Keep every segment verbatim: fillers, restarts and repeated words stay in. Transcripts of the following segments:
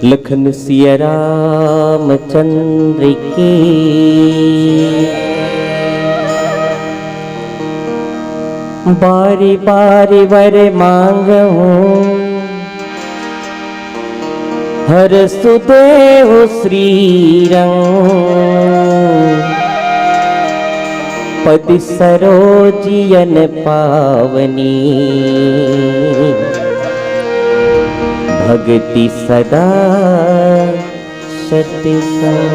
लखन सिया रामचंद्र की। बारी बारी वर मांगहूँ, हरसु देहु श्रीरंग। पद सरोज अन पावनी, भगति सदा सतसंग।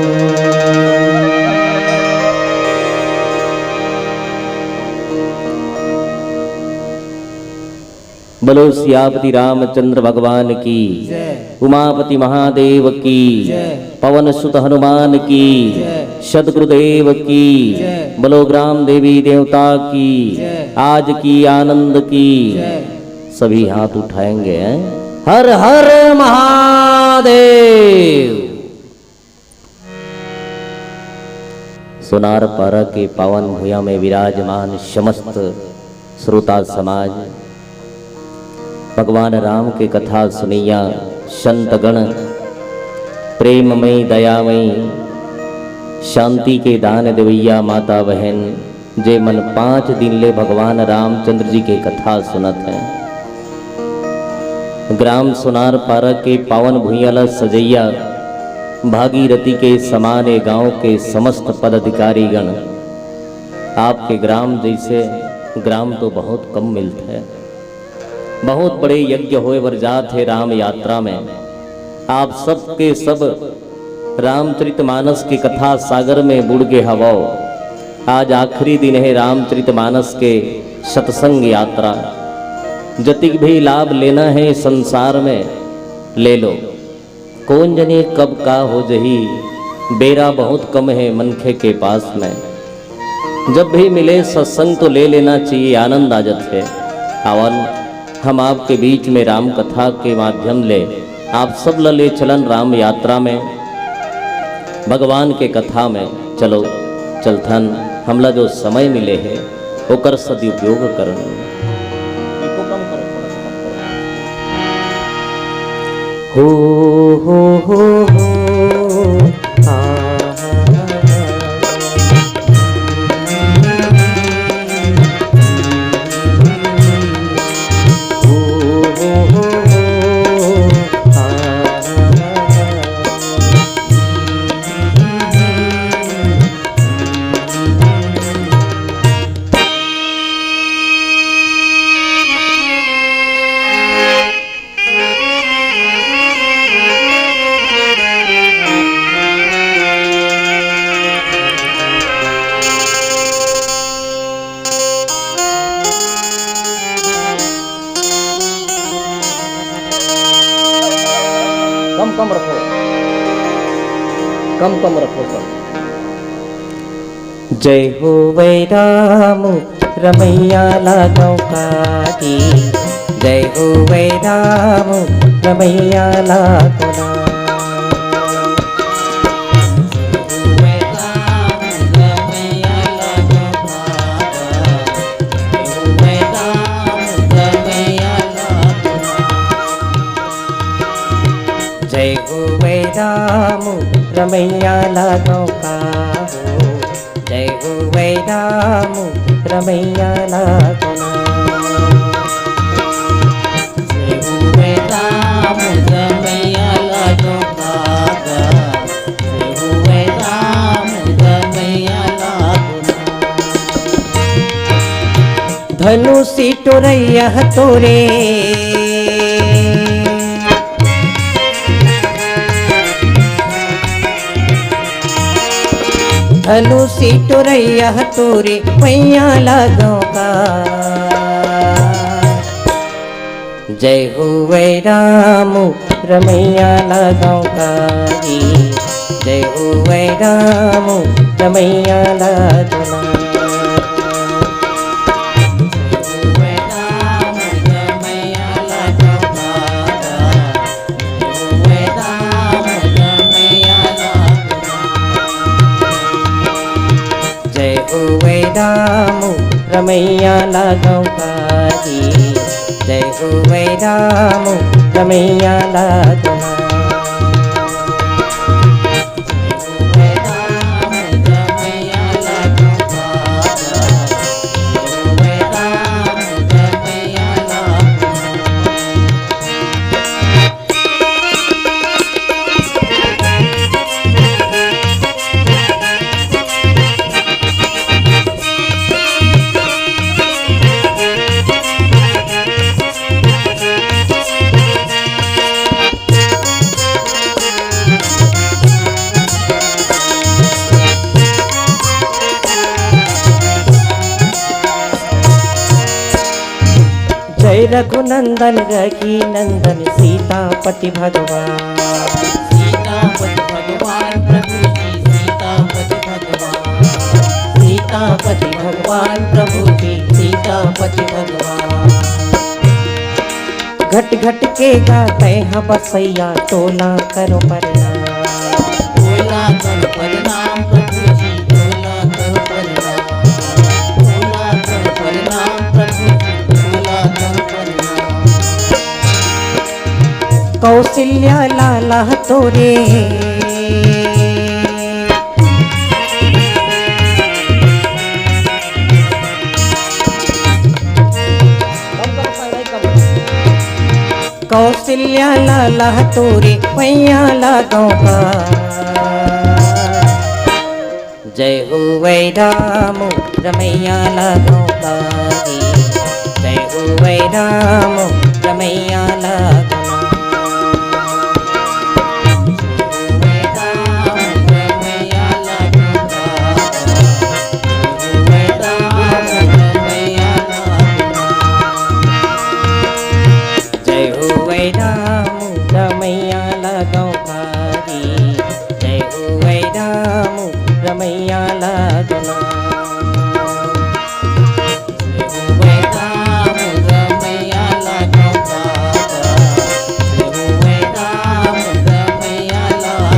बोलो सियापति रामचंद्र भगवान की, जय। उमापति महादेव की, जय। पवन सुत हनुमान की, जय। सदगुरुदेव की, जय। बोलो ग्राम देवी देवता की, जय। आज की आनंद की। जय। सभी हाथ उठाएंगे, हैं? हर हर महादेव। सोनार पारा के पावन भुइयां में विराजमान समस्त श्रोता समाज, भगवान राम के कथा सुनैया संतगण, प्रेममयी, दयामयी, शांति के दान देवैया माता बहन, जे मन पांच दिन ले भगवान रामचंद्र जी के कथा सुनत हैं। ग्राम सोनार पारा के पावन भुइयां ला सजैया भागीरथी के समान ए गांव के समस्त पदाधिकारी गण, आपके ग्राम जैसे ग्राम तो बहुत कम मिलथे। बहुत बड़े यज्ञ होए बर जात हे राम यात्रा में। आप सबके सब रामचरितमानस के कथा सागर में बुड़ गे हवव। आज आखिरी दिन हे रामचरितमानस के सत्संग यात्रा। जतिक भी लाभ लेना हे संसार में, ले लो। कोन जने कब का हो जही, बेरा बहुत कम हे मनखे के पास में। जब भी मिले सत्संग तो ले लेना चाहिए, आनंद आ जाथे। आवन, हम आपके बीच में राम कथा के माध्यम ले आप सब ल ले चलन राम यात्रा में, भगवान के कथा में। चलो चलथन, हमला जो समय मिले हे ओकर सदुपयोग करन। हो, हो, हो, हो। आ, आ, आ, आ। कम कम रखो, कम कम रखो सब। जय हो वै राम रमैया लागव काजी, जय हो वै राम रमैया लागव ना। जय हो वै राम रमैया लागव का हो, जय हो वै राम रमैया लागव ना। जय हो वै राम रमैया लागव का, जय हो वै राम रमैया लागव ना। धनुष टोरैया तोरे, धनुष टोरैया तोरे पैया लागव का। जय हो वै राम रमैया लागव काजी, जय हो वै राम रमैया लागव ना। जय हो वै राम रमैया लागव काजी, जय हो वै राम रमैया लागव ना। रघुनंदन रघुनंदन सीतापति भगवान। सीतापति भगवान प्रभु जी, सीतापति भगवान। सीतापति भगवान प्रभु जी, सीतापति भगवान। घट घट के गाते हैं बसैया, टोला करो प्रणाम। टोला करो प्रणाम प्रभु जी, टोला करो प्रणाम। टोला करो प्रणाम प्रभु जी, टोला करो प्रणाम। कौशल्या लाला तोरे। कौशल्या लाला तोरे पैया लागौं का। जय हो वै राम रमैया लागौं का जी। जय हो वै राम रमैया लागौं। जय हो वै राम रमैया लागौं का जी। जय हो वै राम रमैया लागौं। जय हो वै राम रमैया लागौं का। जय हो वै राम रमैया लागौं।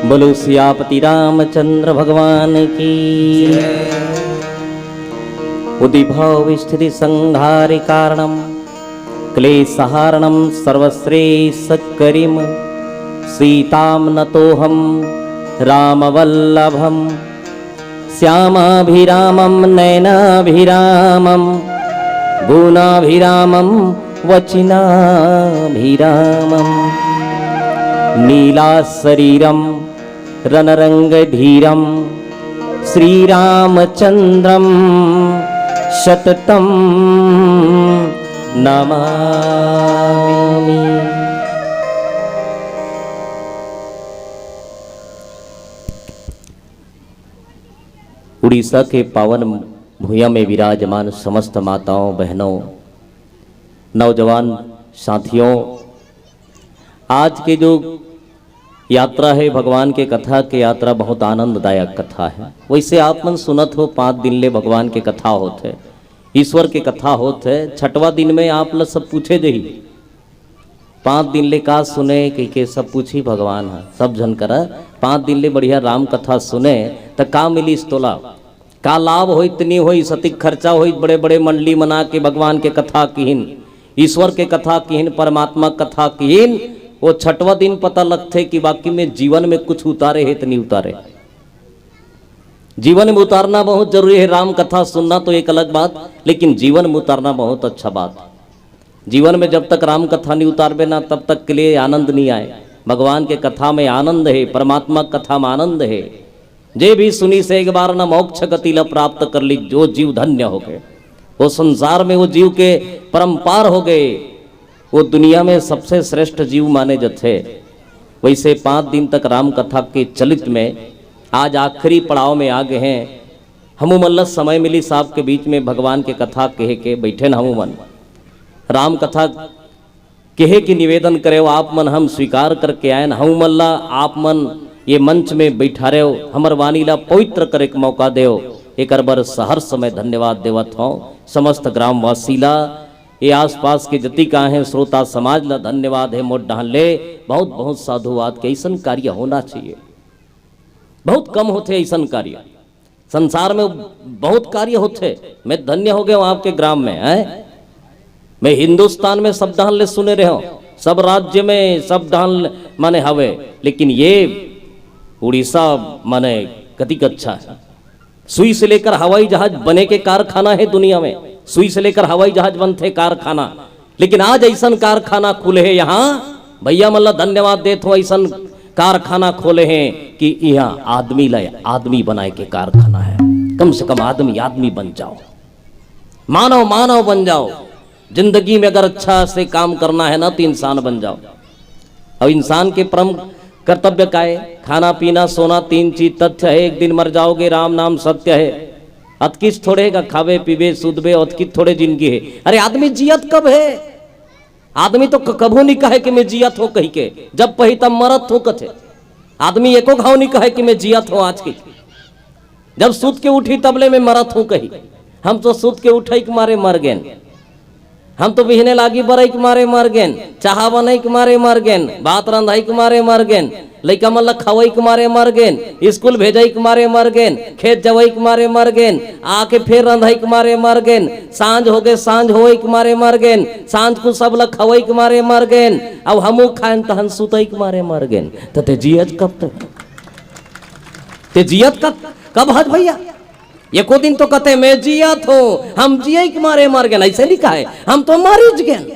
बोलो सियापति रामचंद्र भगवान की। उद्भव स्थिति संहार कारणम क्लेशहारणं सर्वश्रेष्ठकरिं सीतां नतोऽहं रामवल्लभम्। श्यामाभिरामं नयनाभिरामं गुणाभिरामं वचनाभिरामम्। नीलाशरीरं रणरंगधीरं श्रीरामचंद्रं सततं नमामि। उड़ीसा के पावन भुइयां में विराजमान समस्त माताओं, बहनों, नौजवान साथियों, आज के जो यात्रा है भगवान के कथा के यात्रा, बहुत आनंददायक कथा है। वैसे आप मन सुनत हो, पाँच दिन ले भगवान के कथा होत है, ईश्वर के कथा होत है। छठवां दिन में आप ल सब पूछे जही, पाँच दिन ले का सुने कहिके सब पूछी भगवान ह, सब झन करा। पाँच दिन ले बढ़िया राम कथा सुने त का मिलिस तोला? का लाभ होई, इतनी होई, सतिक खर्चा होई, बड़े बड़े मंडली मना के भगवान के कथा किहिन, ईश्वर के कथा किहिन, परमात्मा कथा किहिन। वो छठवां दिन पता लगथे कि बाकी में जीवन में कुछ उतारे हे त नहीं उतारे। जीवन में उतारना बहुत जरूरी है। राम कथा सुनना तो एक अलग बात, लेकिन जीवन में उतारना बहुत अच्छा बात। जीवन में जब तक राम कथा नहीं उतारबे ना, तब तक के लिए आनंद नहीं आए। भगवान के कथा में आनंद है, परमात्मा कथा में आनंद है। जे भी सुनिस एक बार ना, मोक्ष गति ला प्राप्त कर ली, जो जीव धन्य हो गए, वो संसार में वो जीव के परम्पार हो गए, वो दुनिया में सबसे श्रेष्ठ जीव माने जथे। वैसे पाँच दिन तक राम कथा के चलित में आज आखिरी पड़ाव में आ गए हैं। हमू मन ला समय मिलिस आप के बीच में भगवान के कथा कहे के बैठे न हमू मन। राम कथा कहे के निवेदन करे, आप मन हम स्वीकार करके आए न। हमू मन ला आप मन ये मंच में बैठारेव, हमर वाणी ला पवित्र करे के मौका देव, एकर बर सहर्ष मैं धन्यवाद देवत हौं समस्त ग्रामवासी ला। ये आसपास के जतिक आहे श्रोता समाज ला धन्यवाद है मोर डहन ले। बहुत बहुत साधुवाद के ऐसन कार्य होना चाहिए। बहुत कम होथे ऐसन कार्य। संसार में बहुत कार्य होथे। मैं धन्य हो गया हूँ आपके ग्राम में, हैं? मैं हिंदुस्तान में सब डहन ले सुने रहे हूँ, सब राज्य में सब डहन ले माने हवे, लेकिन ये उड़ीसा माने कतिक अच्छा है। सुई से लेकर हवाई जहाज बने के कारखाना है दुनिया में, सुई से लेकर हवाई जहाज बनथे कारखाना। लेकिन आज ऐसन कारखाना खुले हे यहाँ, भैया मन ला धन्यवाद देत हो, ऐसन कारखाना खोले हे कि यहाँ आदमी ला आदमी बनाए के कारखाना है। कम से कम आदमी आदमी बन जाओ, मानव मानव बन जाओ। जिंदगी में अगर अच्छा से काम करना है ना, तो इंसान बन जाओ। अब इंसान के परम कर्तव्य का है? खाना पीना सोना, तीन चीज तथ्य है। एक दिन मर जाओगे, राम नाम सत्य है। अतकिस थोड़े का खावे पीवे सुतबे, अतकिस थोड़े जिंदगी है। अरे, आदमी जियत कब है? आदमी तो क-, कभू नहीं कहे कि मैं जियत हो कही के। जब पही तब मरत हो कथे। आदमी एको घाव नहीं कहे कि मैं जियत हो आज की। जब सूत के उठी तबले में मरत हूँ कही। हम तो सूत के उठई के मारे मर गेन। हम तो बिहने लागी बरई के मारे मर गेन, चाहा बनई के मारे मर गेन, बात रंधई के मारे मर गेन, लइका मन ला खवई के मारे मर गेन, स्कूल भेजई के मारे मर गेन, खेत जवई के मारे मर गेन, आके फेर रंधई के मारे मर गेन, सांझ होगे सांझ होई के मारे मर गेन, सांझ को सब ला खवई के मारे मर गेन, अब हमू खाएन तहन सुतई के मारे मर गेन। त ते जियत कब तक? ते जियत कब, कब हज भैया? एको दिन तो कहते, "मैं जियत हूँ, हम जिए के मारे मर गेन", ऐसे नहीं कहे, "हम तो मरिच गेन।"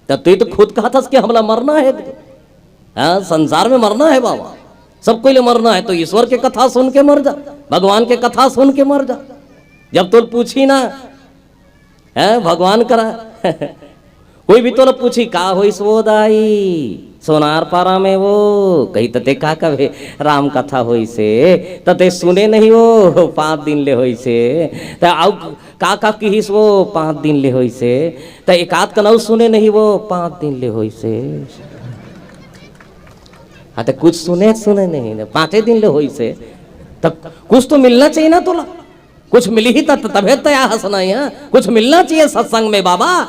तो तू तो खुद कहत हस कि हमला मरना है। हाँ, संसार में मरना है बाबा, सब कोई ले मरना है। तो ईश्वर के कथा सुन के मर जा, भगवान के कथा सुन के मर जा। जब तोल पूछी ना, हैं, भगवान करा कोई भी तोला पूछी, "का होइस वो दाई सोनार पारा में वो?" कही, "तते का कबे राम कथा होइसे, तते सुने नहीं वो पाँच दिन ले होइसे, त आउ का का किहिस वो पाँच दिन ले होइसे, त एकाध कन अउ सुने नहीं वो पाँच दिन ले होइसे।" हाँ, त कुछ सुने, सुने नहीं, पाँचे दिन ले होइसे, त कुछ तो मिलना चाहिए ना तोला। कुछ मिली ही तब, तभे तो यहाँ हंसना ही है। कुछ मिलना चाहिए सत्संग में बाबा।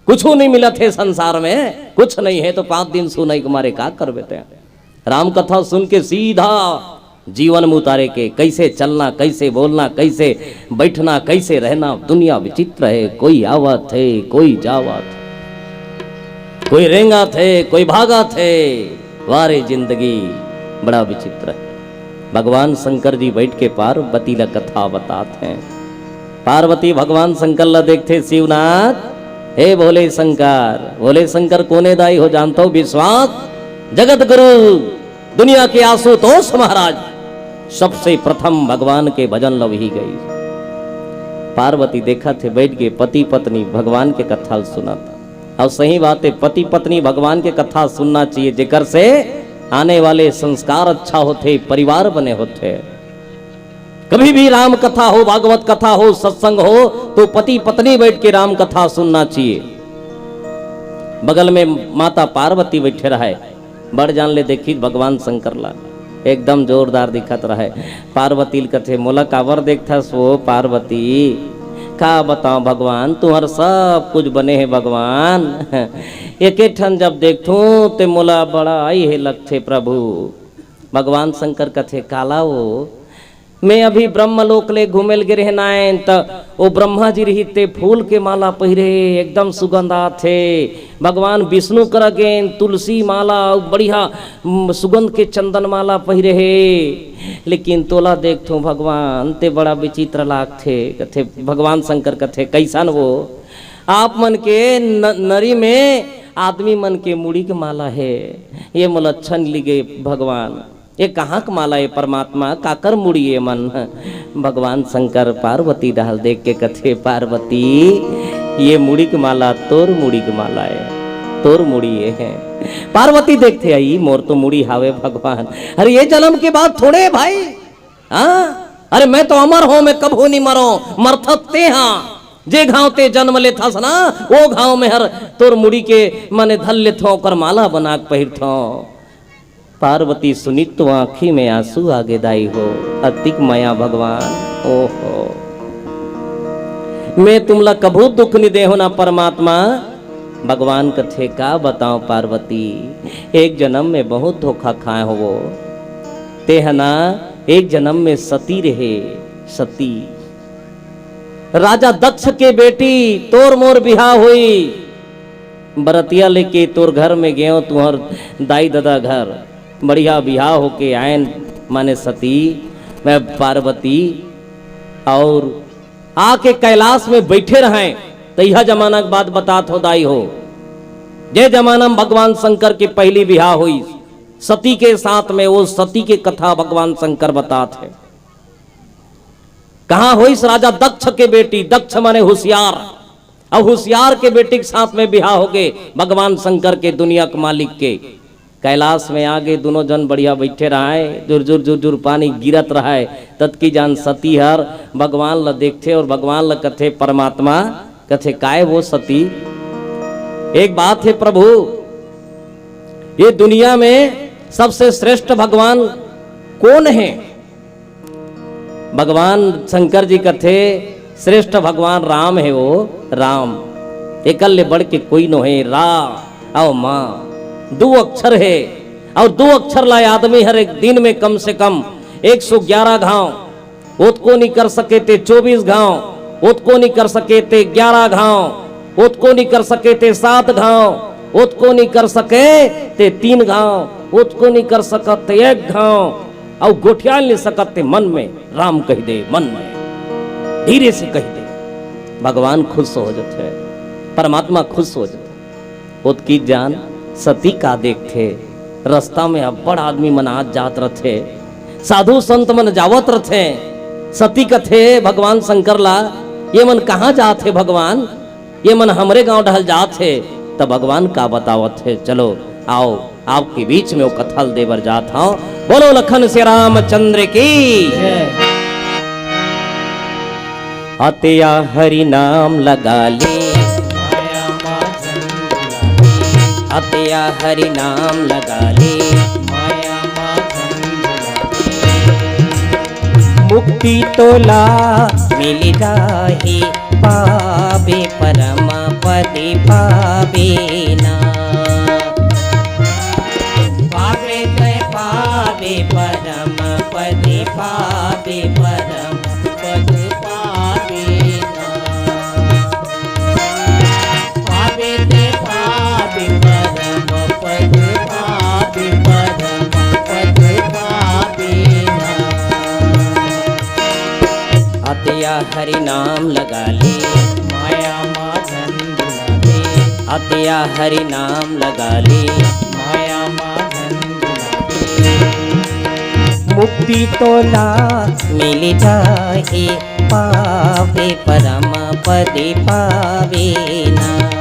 कुछ नहीं मिलत हे संसार में, कुछ नहीं है तो पाँच दिन सुनई के मारे का करबे ते? राम कथा सुन के सीधा जीवन में उतारे के, कैसे चलना, कैसे बोलना, कैसे बैठना, कैसे रहना। दुनिया विचित्र है, कोई आवत है, कोई जावत है, कोई रेंगत है, कोई भागत है। वारे जिंदगी, बड़ा विचित्र है। भगवान शंकर जी बैठ के पार्वती ला कथा बतात हैं। पार्वती भगवान शंकर ला देखथे, "शिवनाथ, हे भोले शंकर।" भोले शंकर कोने दाई हो जानथो? विश्वास जगत गुरु, दुनिया के आशुतोष महाराज सबसे प्रथम भगवान के भजन ला वही गई। पार्वती देखथे बैठ के पति पत्नी भगवान के कथा सुनत। और सही बात है, पति पत्नी भगवान के कथा सुनना चाहिए, जेकर से आने वाले संस्कार अच्छा होथे, परिवार बने होथे। कभी भी राम कथा हो, भागवत कथा हो, सत्संग हो, तो पति पत्नी बैठ के राम कथा सुनना चाहिए। बगल में माता पार्वती बैठे रहे, बड़ जान ले देखी भगवान शंकर ला, एकदम जोरदार दिखत रहे। पार्वती ल कथे, "मोला काबर देखथस वो पार्वती?" का बताओ भगवान, तुहर सब कुछ बने हे भगवान। एके ठन जब देखथूं ते मोला बड़ा आई हे लगथे प्रभु। भगवान शंकर कथे, "काला वो?" "मैं अभी ब्रह्मलोक ले घूमे ल गे रहेन आएन, त ओ ब्रह्मा जी रहिस ते फूल के माला पहिरे हे, एकदम सुगंध आथे। भगवान विष्णु करा गेन, तुलसी माला अउ बढ़िया, उम, सुगंध के चंदन माला पहिरे हे। लेकिन तोला देखथों भगवान, ते बड़ा विचित्र लागथे।" कथे, भगवान शंकर कथे, "कैसन वो?" "आप मन के न-, नरी में आदमी मन के मुड़ी के माला हे, ये मोला अच्छा नइ लगे भगवान।" "ये कहाँ के माला ए परमात्मा, काकर मुड़ी ए मन?" भगवान शंकर पार्वती डहर देख के कथे, "पार्वती, ये मुड़ी के माला तोर मुड़ी के माला ए, तोर मुड़ी ए हे।" पार्वती देखथे, "आई, मोर तो मुड़ी हावे भगवान। अरे, ये जन्म के बाद थोड़े भाई, हाँ? अरे, मैं तो अमर हों, मैं कभू नहीं मरों, मरथस ते हा। जे घांव ते जन्म लेथस ना, वो घांव में हर तोर मुड़ी के मने धर लेथों, ओकर माला बना के पहिरथों।" पार्वती सुनित तो आँखी में आंसू आगे दाई हो, अतिक मया भगवान, ओहो। "मैं तुमला कभू दुख नि देहों ना परमात्मा।" भगवान कथे, "का बताओं पार्वती, एक जन्म में बहुत धोखा खाए हो वो। ते ह ना एक जन्म में सती रहे, सती। राजा दक्ष के बेटी तोर मोर बिहाव होई, बरतिया लेके तोर घर में गेंव, तुहर दाई ददा घर, बढ़िया बिहाव होके आएन, माने सती, मैं पार्वती, और आके कैलाश में बैठे रहें, तइहा जमाना के बात बतात हो दाई हो, जे जमाना में भगवान शंकर के पहली बिहाव होइस सती के साथ में, वो सती के कथा भगवान शंकर बतात हे। कहाँ होइस? राजा दक्ष के बेटी, दक्ष माने होशियार, अउ होशियार के बेटी के साथ में बिहाव होगे भगवान शंकर के, दुनिया के मालिक के। कैलाश में आगे दुनों जन बढ़िया बइठे रहय, जुरजुर जुरजुर पानी गिरत रहय। ततकी जान सती हर भगवान ल देखथे अउ भगवान ल कथे, परमात्मा कथे, "काय वो सती, एक बात हे प्रभु, ये दुनिया में सबसे श्रेष्ठ भगवान कोन हे?" भगवान शंकर जी कथे, "श्रेष्ठ भगवान राम हे वो, राम। एकर ले बढ़ के कोई नोहे। रा अउ मा दू अक्षर हे, अउ दू अक्षर ला आदमी हर एक दिन में कम से कम एक सौ ग्यारह घांव, ओतको नइ कर सके ते चौबीस घांव, ओतको नइ कर सके ते ग्यारह घांव, ओतको नइ कर सके ते सात घांव, ओतको नइ कर सके ते तीन घांव, ओतको नइ कर सकत ते एक घांव, अउ गोठियाल नइ सकत ते मन में राम कहि दे, मन में धीरे से कहि दे।" भगवान खुश हो जथे, परमात्मा खुश हो जथे। ओतकी जान सती का देखथे, रस्ता में अब्बड़ आदमी मन आत जात रथे, साधु संत मन जावत रथे। सती कथे भगवान शंकर ला, "ये मन कहाँ जात हे भगवान? ये मन हमरे गांव डहल जात हे।" त भगवान का बतावत हे, चलो आओ, आपके बीच में वो कथा ल दे बर जात हंव। बोलो लखन सिया रामचंद्र की। जय। अतिया हरि नाम लगा ले, अतिया हरि नाम लगा ले, मुक्ति तोला मिल जाही, पाबे परम पद पाबे ना। पाबे ते पाबे परम पद पाबे, परम पद पाबे ना। पाबे ते पाबे परम पद पाबे, परम पद पाबे ना। अतिया हरि नाम लगा ले, माया मा धन भुला दे। अतिया हरि नाम लगा ले, माया मा धन भुला दे। मुक्ति तोला मिल जाही, पाबे परम पद पाबे ना।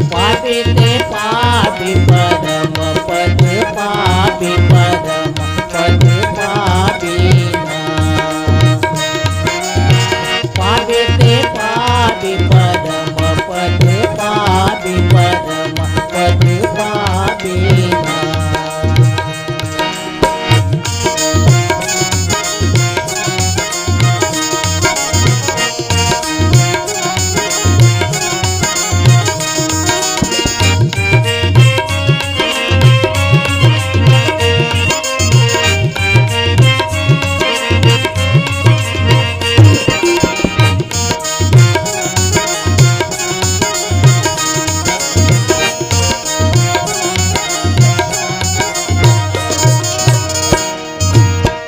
पाबे ते पाबे परम पद पाबे, परम पद पाबे ना। पाबे ते पाबे परम पद पाबे, परम पद पाबे ना।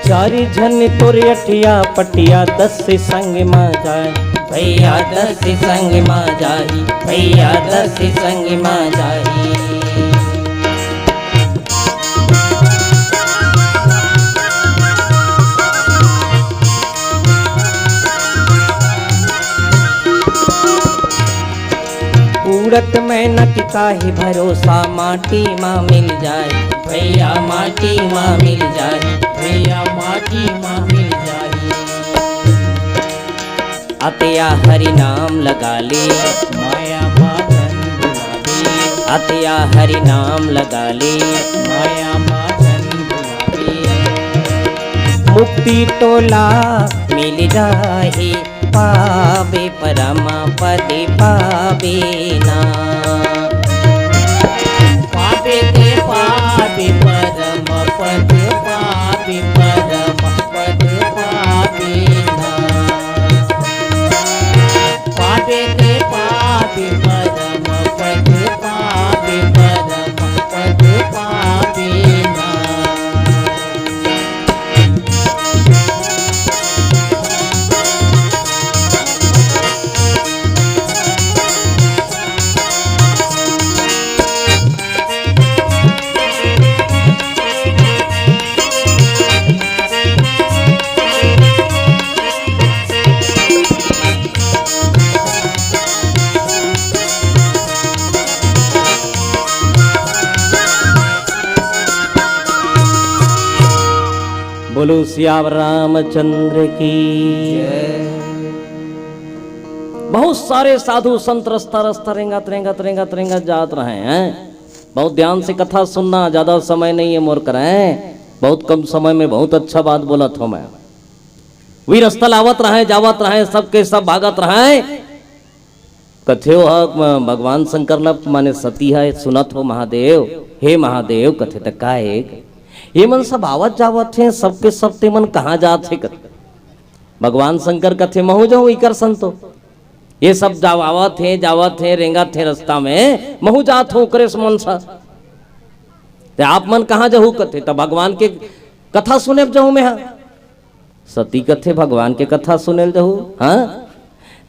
चार झन तोर अटिया पटिया, दस संग मा जाही। भैया दस संग मा जाही, भैया दस संग मा जाही। उड़त मैना के काहे भरोसा, माटी मा मिल जाही। भैया माटी मा मिल जाही, भैया माटी मा मिल जाही। अतिया हरि नाम लगा ले, माया मा धन भुला दे। अतिया हरि नाम लगा ले, माया मा धन भुला दे। मुक्ति तोला मिल जाही, पाबे परम पद पाबे ना। पाबे ते पाबे परम पद पाबे, परम पद पाबे ना। पाबे ते पाबे परम पद पाबे, परम पद पाबे ना। बोलो सियावर रामचंद्र की। बहुत सारे साधु संत रस्ता रस्ता रेंगत रेंगत रेंगत रेंगत जात रहे हैं। बहुत ध्यान से कथा सुनना, ज्यादा समय नहीं है मोर करें, बहुत कम समय में बहुत अच्छा बात बोलत हो मैं। वी रस्ता लावत रहे, जावत रहे, सबके सब भागत रहे। कथे हो भगवान शंकर ला, माने सती है, सुनत हो महादेव, हे महादेव कथे, त का एक ये मन सब आवत जावत हे, सबके सब ते मन कहाँ जात हे कथे। भगवान शंकर कथे, महू जाऊं इकर संतो, ये सब जावावत हे, जावत हे, रेंगत हे रस्ता में, महू जात हूँ ओकरे मन सा। ते आप मन कहाँ जहू कथे, त भगवान के कथा सुने जहू मैं हा। सती कथे, भगवान के कथा सुने ल जहू? हाँ,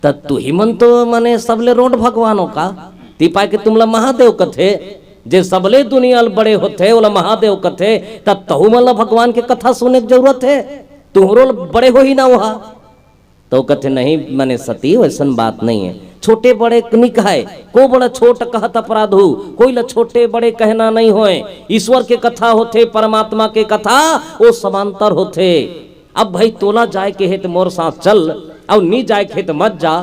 त तुही मन तो मने सबले रोंट भगवान हो का? ती पाए के तुमला महादेव कथे, जे सबले दुनिया ल बड़े होथे ओला महादेव कथे, त तहू मन ला भगवान के कथा सुने के जरूरत हे? तुहरो ल बड़े होही ना ओहा। तो कथे, नहीं मने सती, वैसन बात नहीं है। छोटे बड़े क-, नी कहाय, को बड़ा छोट कहत अपराध हो, कोई ला छोटे बड़े कहना नहीं होय। ईश्वर के कथा होथे, परमात्मा के कथा वो समांतर होथे। अब भाई तोला जाय के हे त मोर साथ चल, अउ नी जाय के हे त मत जा।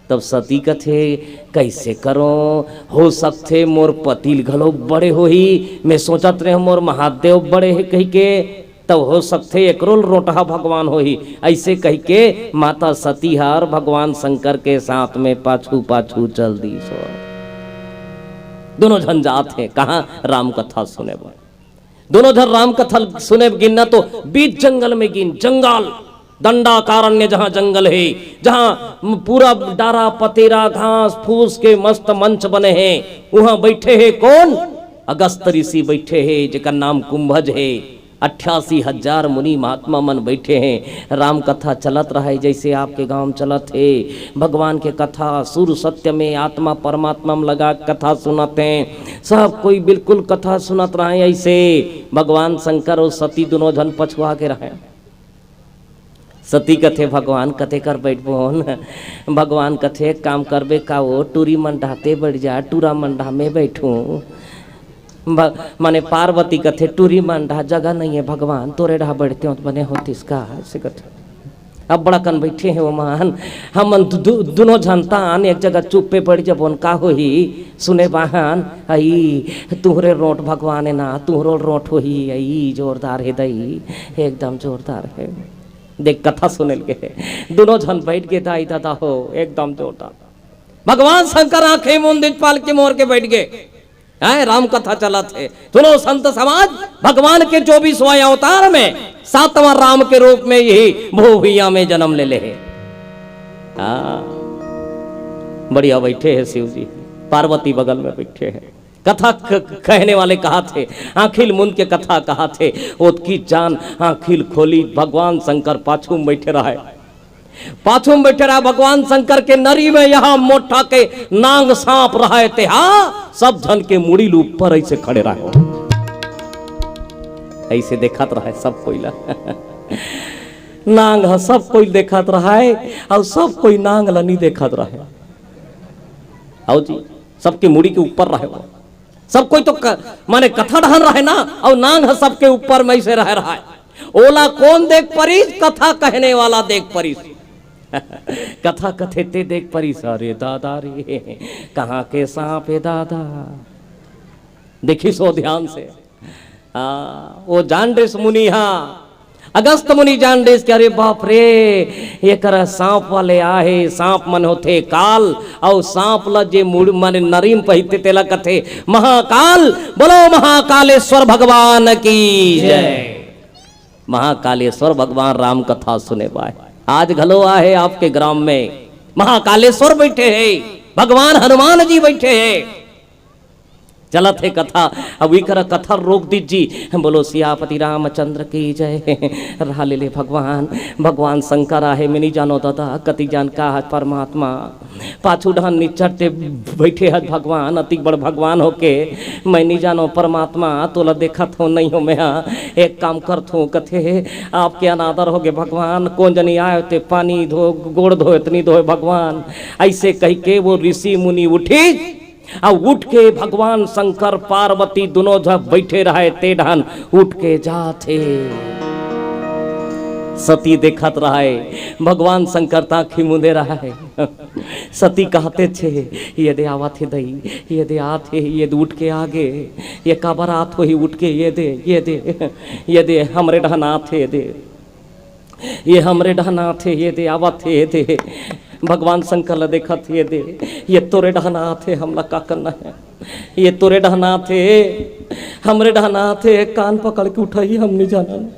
तब सती कथे, कैसे करो, हो सकथे मोर पति ल घलो बड़े होही, मैं सोचत रहे मोर महादेव बड़े हे कहिके, तब हो सकथे एकरो ल रोंटहा भगवान होही। ऐसे कहिके माता सती हर भगवान शंकर के साथ में पाछू पाछू चल दीस। दोनों झन जात हे कहाँ? राम कथा सुने बर। दोनों झन राम कथा सुने गिन ना तो बीच जंगल में गिन, जंगल, दंडाकारण्य, जहाँ जंगल हे, जहाँ पूरा डारा पतेरा घास फूस के मस्त मंच बने हे। उहाँ बैठे हे कौन? अगस्त ऋषि बैठे हे, जेकर नाम कुंभज हे। अट्ठासी हजार मुनि महात्मा मन बैठे हे। राम कथा चलत रहे, जैसे आपके गांव में चलत हे। भगवान के कथा सुर सत्य में आत्मा परमात्मा में लगा के कथा सुनत हे। सब कोई बिल्कुल कथा सुनत रहे। ऐसे भगवान शंकर अउ सती दोनों झन पछुआ के रहे। सती कथे, भगवान कते कर बैठबोन? भगवान कथे, एक काम करबे का, वो टूरी मन डहा ते बैठ जा, टूरा मन डहा मैं बैठूं। भ-, माने पार्वती कथे, टूरी मन डहा जगह नहीं है भगवान, तोरे डहा बैठते हो तो बने होतिस का, ऐसे कथे। अब बड़ा कन बैठे हे वो मन, हमन दु-, दु-, दुनों झन तान एक जगह चुप्पे बैठ जबोन, का होही? सुने बाहन, अई, तुहरे रोंट भगवान हे ना, तुहरो रोंट होही, अई, जोरदार हे दई, एकदम जोरदार हे। देख, कथा सुने लगे हे, दुनों झन बैठ गे, दाई ददा हो, एकदम जोरदार। भगवान शंकर आंखें मूंद दीस, पालकी मोर के बैठ गे। हैं, राम कथा चलत हे। सुनो संत समाज, भगवान के चौबीसवां अवतार में सातवां राम के रूप में यही भो भुइयां में जन्म ले ले हे। हाँ, बढ़िया बैठे हे शिव जी, पार्वती बगल में बैठे हे। कथा क-, कहने वाले कहाथे, आंखी ल मूंद के कथा कहाथे, ओतकी जान आंखी ल खोली, भगवान शंकर पाछू में बैठे रहे। पाछू में बैठे रहा भगवान शंकर के नरी में यहाँ मोटा के नांग सांप रहे ते हा, सब झन के मुड़ी ल ऊपर ऐसे खड़े रहे, ऐसे देखत रहे सब कोई ला। नांग ह सब कोई देखत रहे, अउ सब कोई नांग ला नी देखत रहे। आओ जी, सबके मुड़ी के ऊपर रहे वो। सब कोई तो क-, माने कथा डहन रहे ना, अउ नांग ह सबके ऊपर में ऐसे रह रहा है। ओला कौन देख परिस? कथा कहने वाला देख परिस। कथा कथे ते देख परिस, अरे दादा रे, कहाँ के सांप हे दादा। देखिस वो ध्यान से। हाँ, वो जान डरिस मुनि हा, अगस्त मुनि जान डरिस कि अरे बाप रे, ये कर सांप वाले आहे, सांप मन होथे काल, अउ सांप ला जे मुड़ माने नरी म पहिरथे तेला कथे महाकाल। बोलो महाकालेश्वर भगवान की जय। महाकालेश्वर भगवान राम कथा सुने बाय। आज घलो आहे आपके ग्राम में महाकालेश्वर बैठे हे, भगवान हनुमान जी बैठे हे। चलत हे कथा, अब इकरा कथा रोक दीजिए। बोलो सियापति रामचंद्र की जय। रहा ले ले भगवान, भगवान शंकर आहे, मैं नी जानो दादा, कति जान का है परमात्मा। पाछू डहन निच्चट ते बैठे हस भगवान, अति बड़ भगवान होके, मैं नी जानो परमात्मा, तोला देखत हो नहीं हो मैं हा। एक काम करत हूँ, कथे, आपके अनादर होगे भगवान, कोन जनी आए ते पानी धो, गोड़ धोए, इतनी धोए भगवान। ऐसे कह के वो ऋषि मुनि उठी, अउ उठ के भगवान शंकर पार्वती दुनों झ बैठे रहे, ते डहन उठ के जात हे। सती देखत रहय, भगवान शंकर त आँखी मूंदे रहय। सती कहत हे, "ये दे आवत हे दई, ये दे आत हे, ये दे उठ के आगे, ये काबर आत होही उठ के, ये दे, ये दे, ये दे, हमरे डहन आत हे, ये दे, ये हमरे डहन आत हे, ये दे आवत हे, ये दे।" भगवान शंकर ल देखत हे, "ये दे, ये तोरे डहन आत हे, हमला का करना हे? ये तोरे डहन आत हे, हमरे डहन आत हे, कान पकड़ के उठाही, हम नहीं जानन।"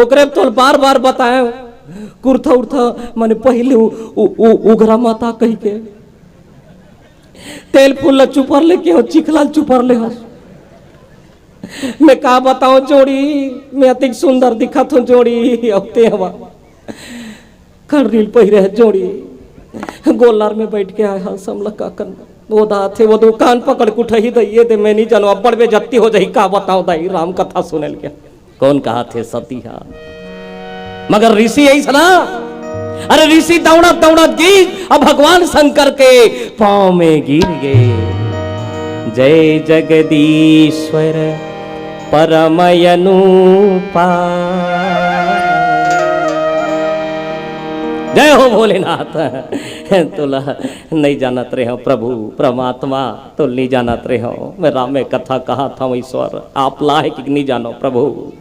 ओकरे तोल बार बार बताए, कुर्था उर्था मने पहले उ, उ, उ, उघरा माता कही के, तेल फूल ल चुपर लेके हो, चिखला ल चुपर ले हो। मैं का बताऊं जोड़ी, मैं अतिक सुंदर दिखत हूं जोड़ी, अउ ते हवा खड़रील पहिरे हे जोड़ी, गोल्लर में बैठ के आए हस, हमला का करना? वो दात हे, वो दो कान पकड़ के उठही दई, ये दे, मैं नहीं जानो, अब्बड़ बेजत्ती हो जाही, का बताओ दाई, राम कथा सुने ल गया। कौन कहा थे सती हा? मगर ऋषि ऐसा ना, अरे ऋषि दौड़त दौड़त गीस, अब भगवान शंकर के पाँव में गिर गे। जय जगदीश्वर परम अनुपा। जय हो भोलेनाथ। तोला नहीं जानत रहे हो प्रभु, परमात्मा, तो नहीं जानत रहे हो। मैं राम में कथा कहा था ईश्वर, आप लाहे कि नहीं जानो प्रभु।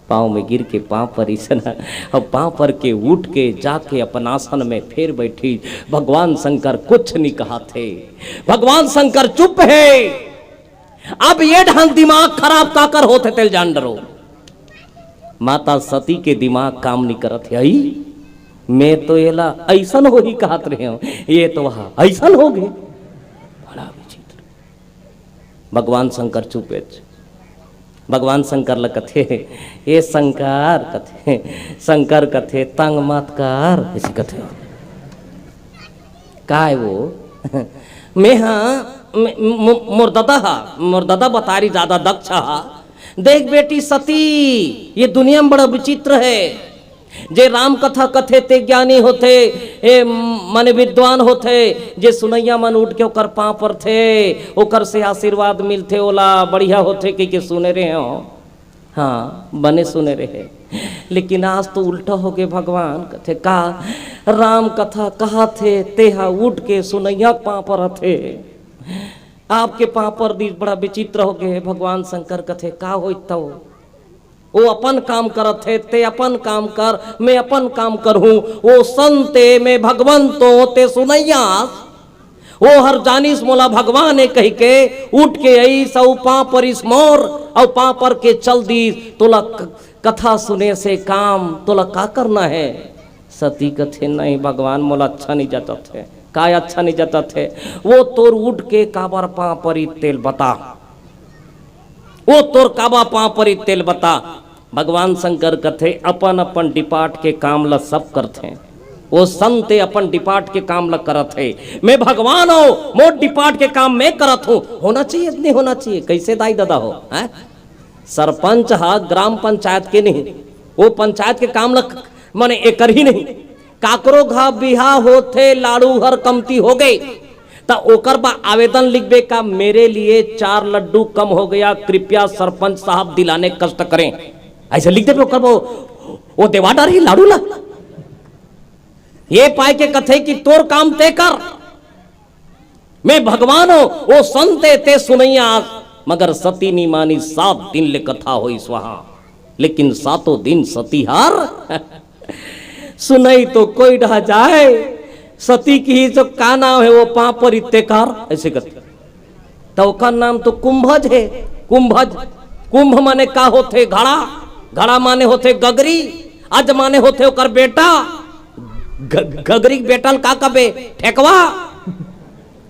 पाँव में गिर के पाँव परीस ना, अब पाँव पर के उठ के जाके अपन आसन में फेर बैठी। भगवान शंकर कुछ नहीं कहा थे, भगवान शंकर चुप है। अब ये ढंग दिमाग खराब काकर होत हे तेल जान डरो। माता सती के दिमाग काम नहीं करत हे। "आई, मैं तो एला ऐसन होही कहत रहे हूँ, ये तो वहाँ ऐसन हो गए।" बड़ा विचित्र। भगवान शंकर चुपेच। भगवान शंकर ल कथे, "ए शंकर," कथे, शंकर कथे, "तंग मत कर," ऐसे कथे। काय वो? मैं हा, मैं, मो-, मोर ददा हा, मोर ददा बतारी ज्यादा दक्ष हा। देख बेटी सती, ये दुनिया में बड़ा विचित्र है। जे राम कथा कथे ते ज्ञानी होथे, ए, माने विद्वान होथे। जे सुनैया मन उठ के ओकर पाँव परथे, ओकर से आशीर्वाद मिलथे, ओला बढ़िया होथे कहिके सुने रहे हो। हाँ, बने सुने रहे, लेकिन आज तो उल्टा हो गए। भगवान कथे का, राम कथा कहाथे, तेहा उठ के सुनैया के पाँव परथे। आपके पाँव पर दिस, बड़ा विचित्र हो गए। भगवान शंकर कथे का होई तव? वो अपन काम करत हे, ते अपन काम कर, मैं अपन काम करहूँ। वो संते, मैं भगवंतो, ते सुनैया। वो हर जानिस मोला भगवान हे कहिके उठ के अइस अउ पाँव परिस मोर, अउ पाँव पर के चल दीस। तोला क-, कथा सुने से काम, तोला का करना हे? सती कथे, "नहीं भगवान, मोला अच्छा नहीं जचत हे।" "काय अच्छा नहीं जचत हे?" "वो तोर उठ के काबर पाँव परिस तेल बता, वो तोर काबर पाँव परिस तेल बता।" भगवान शंकर कथे, "अपन अपन डिपार्ट के काम ल सब करथे, वो संते अपन डिपार्ट के काम ल करत हे। मैं भगवान हो, मोर डिपार्ट के काम मैं करत हूँ, होना चाहिए, नहीं होना चाहिए।" कैसे दाई ददा हो, हैं? सरपंच हा ग्राम पंचायत के नहीं, वो पंचायत के काम ल क-, माने एकर ही नहीं। काकरो घा बिहा होथे, लाड़ू हर कमती हो गए, त ओकर बा आवेदन लिखबे का, "मेरे लिए चार लड्डू कम हो गया, कृपया सरपंच साहब दिलाने कष्ट करें।" ऐसे लिख देबे ओकर बा, वो देवा डारही लाड़ू ला। ये पाए के कथे कि तोर काम ते कर, मैं भगवान हो, वो संते ते सुनैया। मगर सती नी मानी, सात दिन ले कथा होइस वहाँ, लेकिन सातों दिन सती हार सुनई तो कोई ढा जाए। सती किहिस, "का नाम हे वो पाँव परिस ते कर?" ऐसे करते। त ओकर नाम तो कुंभज हे। कुंभज, कुंभ माने का होथे? घड़ा। घड़ा माने होथे गगरी। अज माने होथे ओकर बेटा। ग-, गगरी के बेटा ल का कबे? ठेकवा।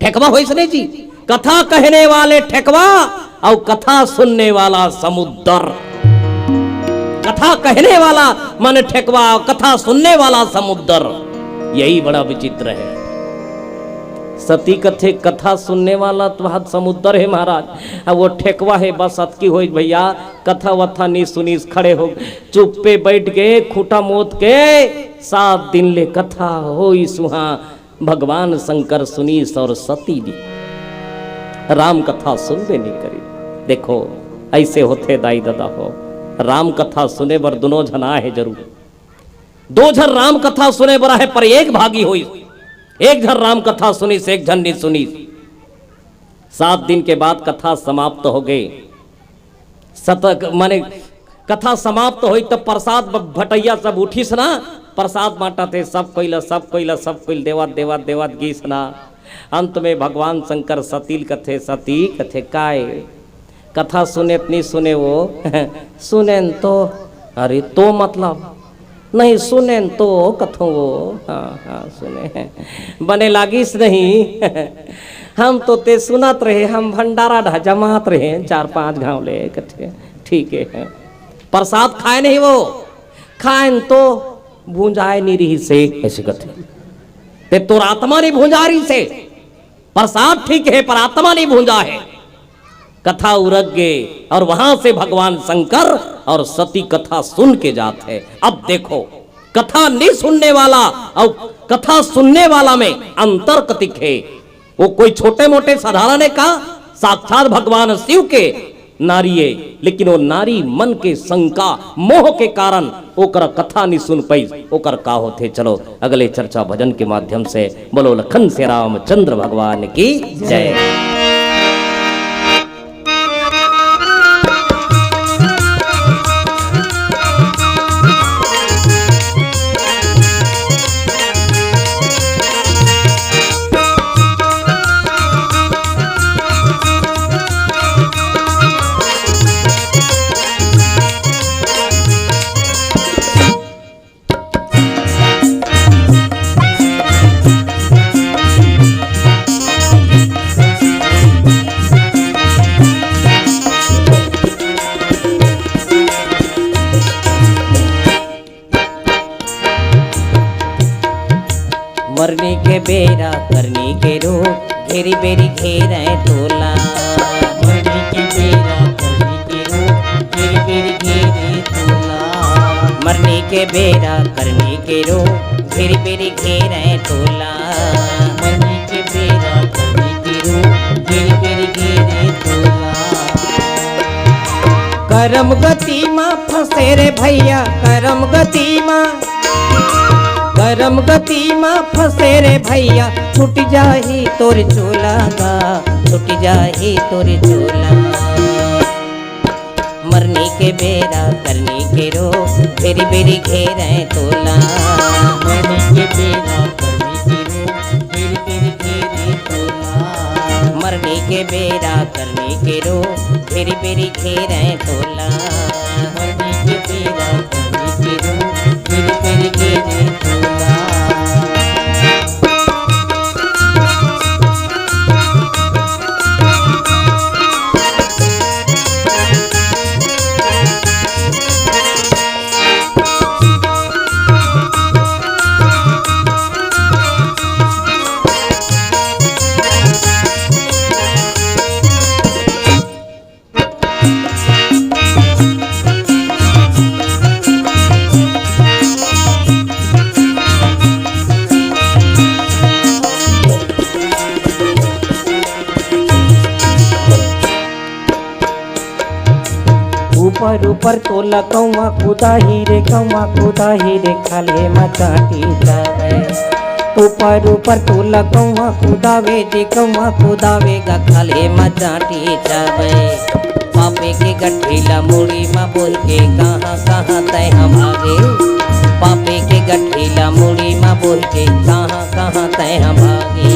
ठेकवा होइस ने जी। कथा कहने वाले ठेकवा अउ कथा सुनने वाला समुद्र। कथा कहने वाला माने ठेकवा, कथा सुनने वाला समुद्र। यही बड़ा विचित्र है। सती कथे, "कथा सुनने वाला तो हाथ समुद्र हे महाराज, अब वो ठेकवा हे।" बस अतकी होइस भैया, कथा वथा नी सुनिस, खड़े हो, चुप्पे बैठ गए, खूंटा मोत के। सात दिन ले कथा होइस उहाँ, भगवान शंकर सुनिस अउ सती नी, राम कथा सुनबे नहीं करी। देखो, ऐसे होथे दाई ददा हो, राम कथा सुने बर दुनों झन आए हे जरूर। दो झन राम कथा सुने बर आहे, पर एक भागी होइस। एक झन राम कथा सुनिस, एक झन नी सुनिस। सात दिन के बाद कथा समाप्त हो गए। सत-, माने कथा समाप्त होई तब प्रसाद ब-, बटइया सब उठिस ना, प्रसाद बांटत हे, सब कोई ला, सब कोई ला, सब कोई ला देवत, देवत, देवत गीस ना। अंत में भगवान शंकर सती ल कथे, "सती," कथे, "काय?" "कथा सुने त नी सुने वो?" "सुनेन तो।" "अरे तो मतलब?" "नहीं सुनेन तो कथों वो।" "हाँ, हाँ, सुने।" "बने लागिस नहीं?" "हम तो ते सुनत रहे, हम भंडारा ढा जमात रहे चार पांच घांव ले।" कथे, "ठीक है।" "प्रसाद खाए नहीं वो?" "खाएन तो भुंजाए नी रहिस हे," ऐसे कथे। "ते तोर आत्मा नी भुंजा रहिस हे।" प्रसाद ठीक है, पर आत्मा नहीं भूंजा है। कथा उरक गए और वहां से भगवान शंकर और सती कथा सुन के जात है। अब देखो, कथा नहीं सुनने वाला और कथा सुनने वाला में अंतर कतिक है। वो कोई छोटे मोटे साधारण है का? साक्षात भगवान शिव के नारी ए, लेकिन वो नारी मन के शंका, मोह के कारण ओकर कथा नी सुन पाइस। ओकर का होथे, चलो अगले चर्चा भजन के माध्यम से बोलो लखन से रामचंद्र भगवान की जय। मरनी के बेरा करनी के रूप, घेरी बेरी घेरे तोला। मरनी के बेरा करनी के रूप, घेरी बेरी घेरे तोला। मरनी के बेरा करनी के रूप, घेरी बेरी घेरे तोला। मरनी के बेरा करनी के रूप, घेरी बेरी घेरे तोला। करम गति मा फंसे रे भैया, करम गति मा, करम गति मा फंसे रे भैया, छूट जाही तोर चोला गा, छूट जाही तोर चोला। मरनी के बेरा करनी के रूप, घेरी बेरी घेरे तोला। मरनी के बेरा करनी के रूप, घेरी बेरी घेरे तोला। मरनी के बेरा करनी के रूप, घेरी बेरी घेरे तोला। मरनी के बेरा करनी के रूप, घेरी बेरी घेरे तोला। ऊपर ऊपर तोला कौआ कुदाही रे, कौआ कुदाही रे, खाल्हे म चाटी चाबे। ऊपर ऊपर तोला कौआ कुदावे जे, कौआ कुदावे गा, खाल्हे म चाटी चाबे। पापे के गठरी ला मुड़ी म बोहि के कहाँ कहाँ तैं ह भागे। पापे के गठरी ला मुड़ी म बोहि के कहाँ कहाँ तैं ह भागे।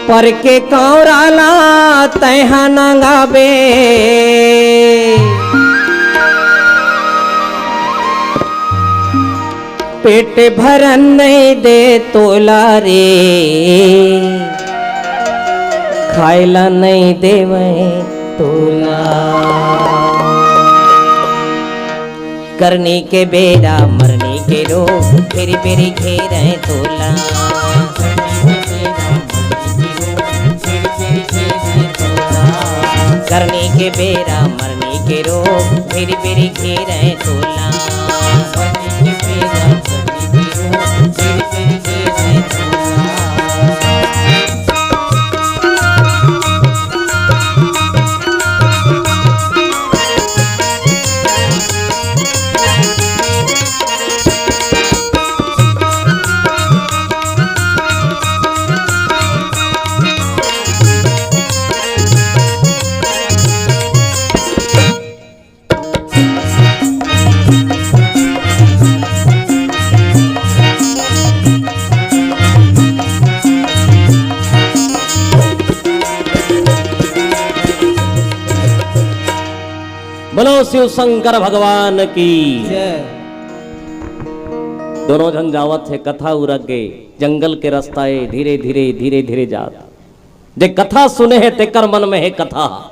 पर के कौरा ला तैं ह नंगाबे। पेट भरन नहीं दे तोला रे, खाए ला नहीं देवै तोला। करनी के बेरा मरनी के रूप, घेरी बेरी घेरे तोला। करनी के बेरा मरनी के रूप, घेरी बेरी घेरे तोला। बोलो शिव शंकर भगवान की। जय। दोनों झन जावत हे, कथा उरक गे, जंगल के रास्ता ए, धीरे धीरे धीरे धीरे जात। जे कथा सुने हे तेकर मन में हे कथा,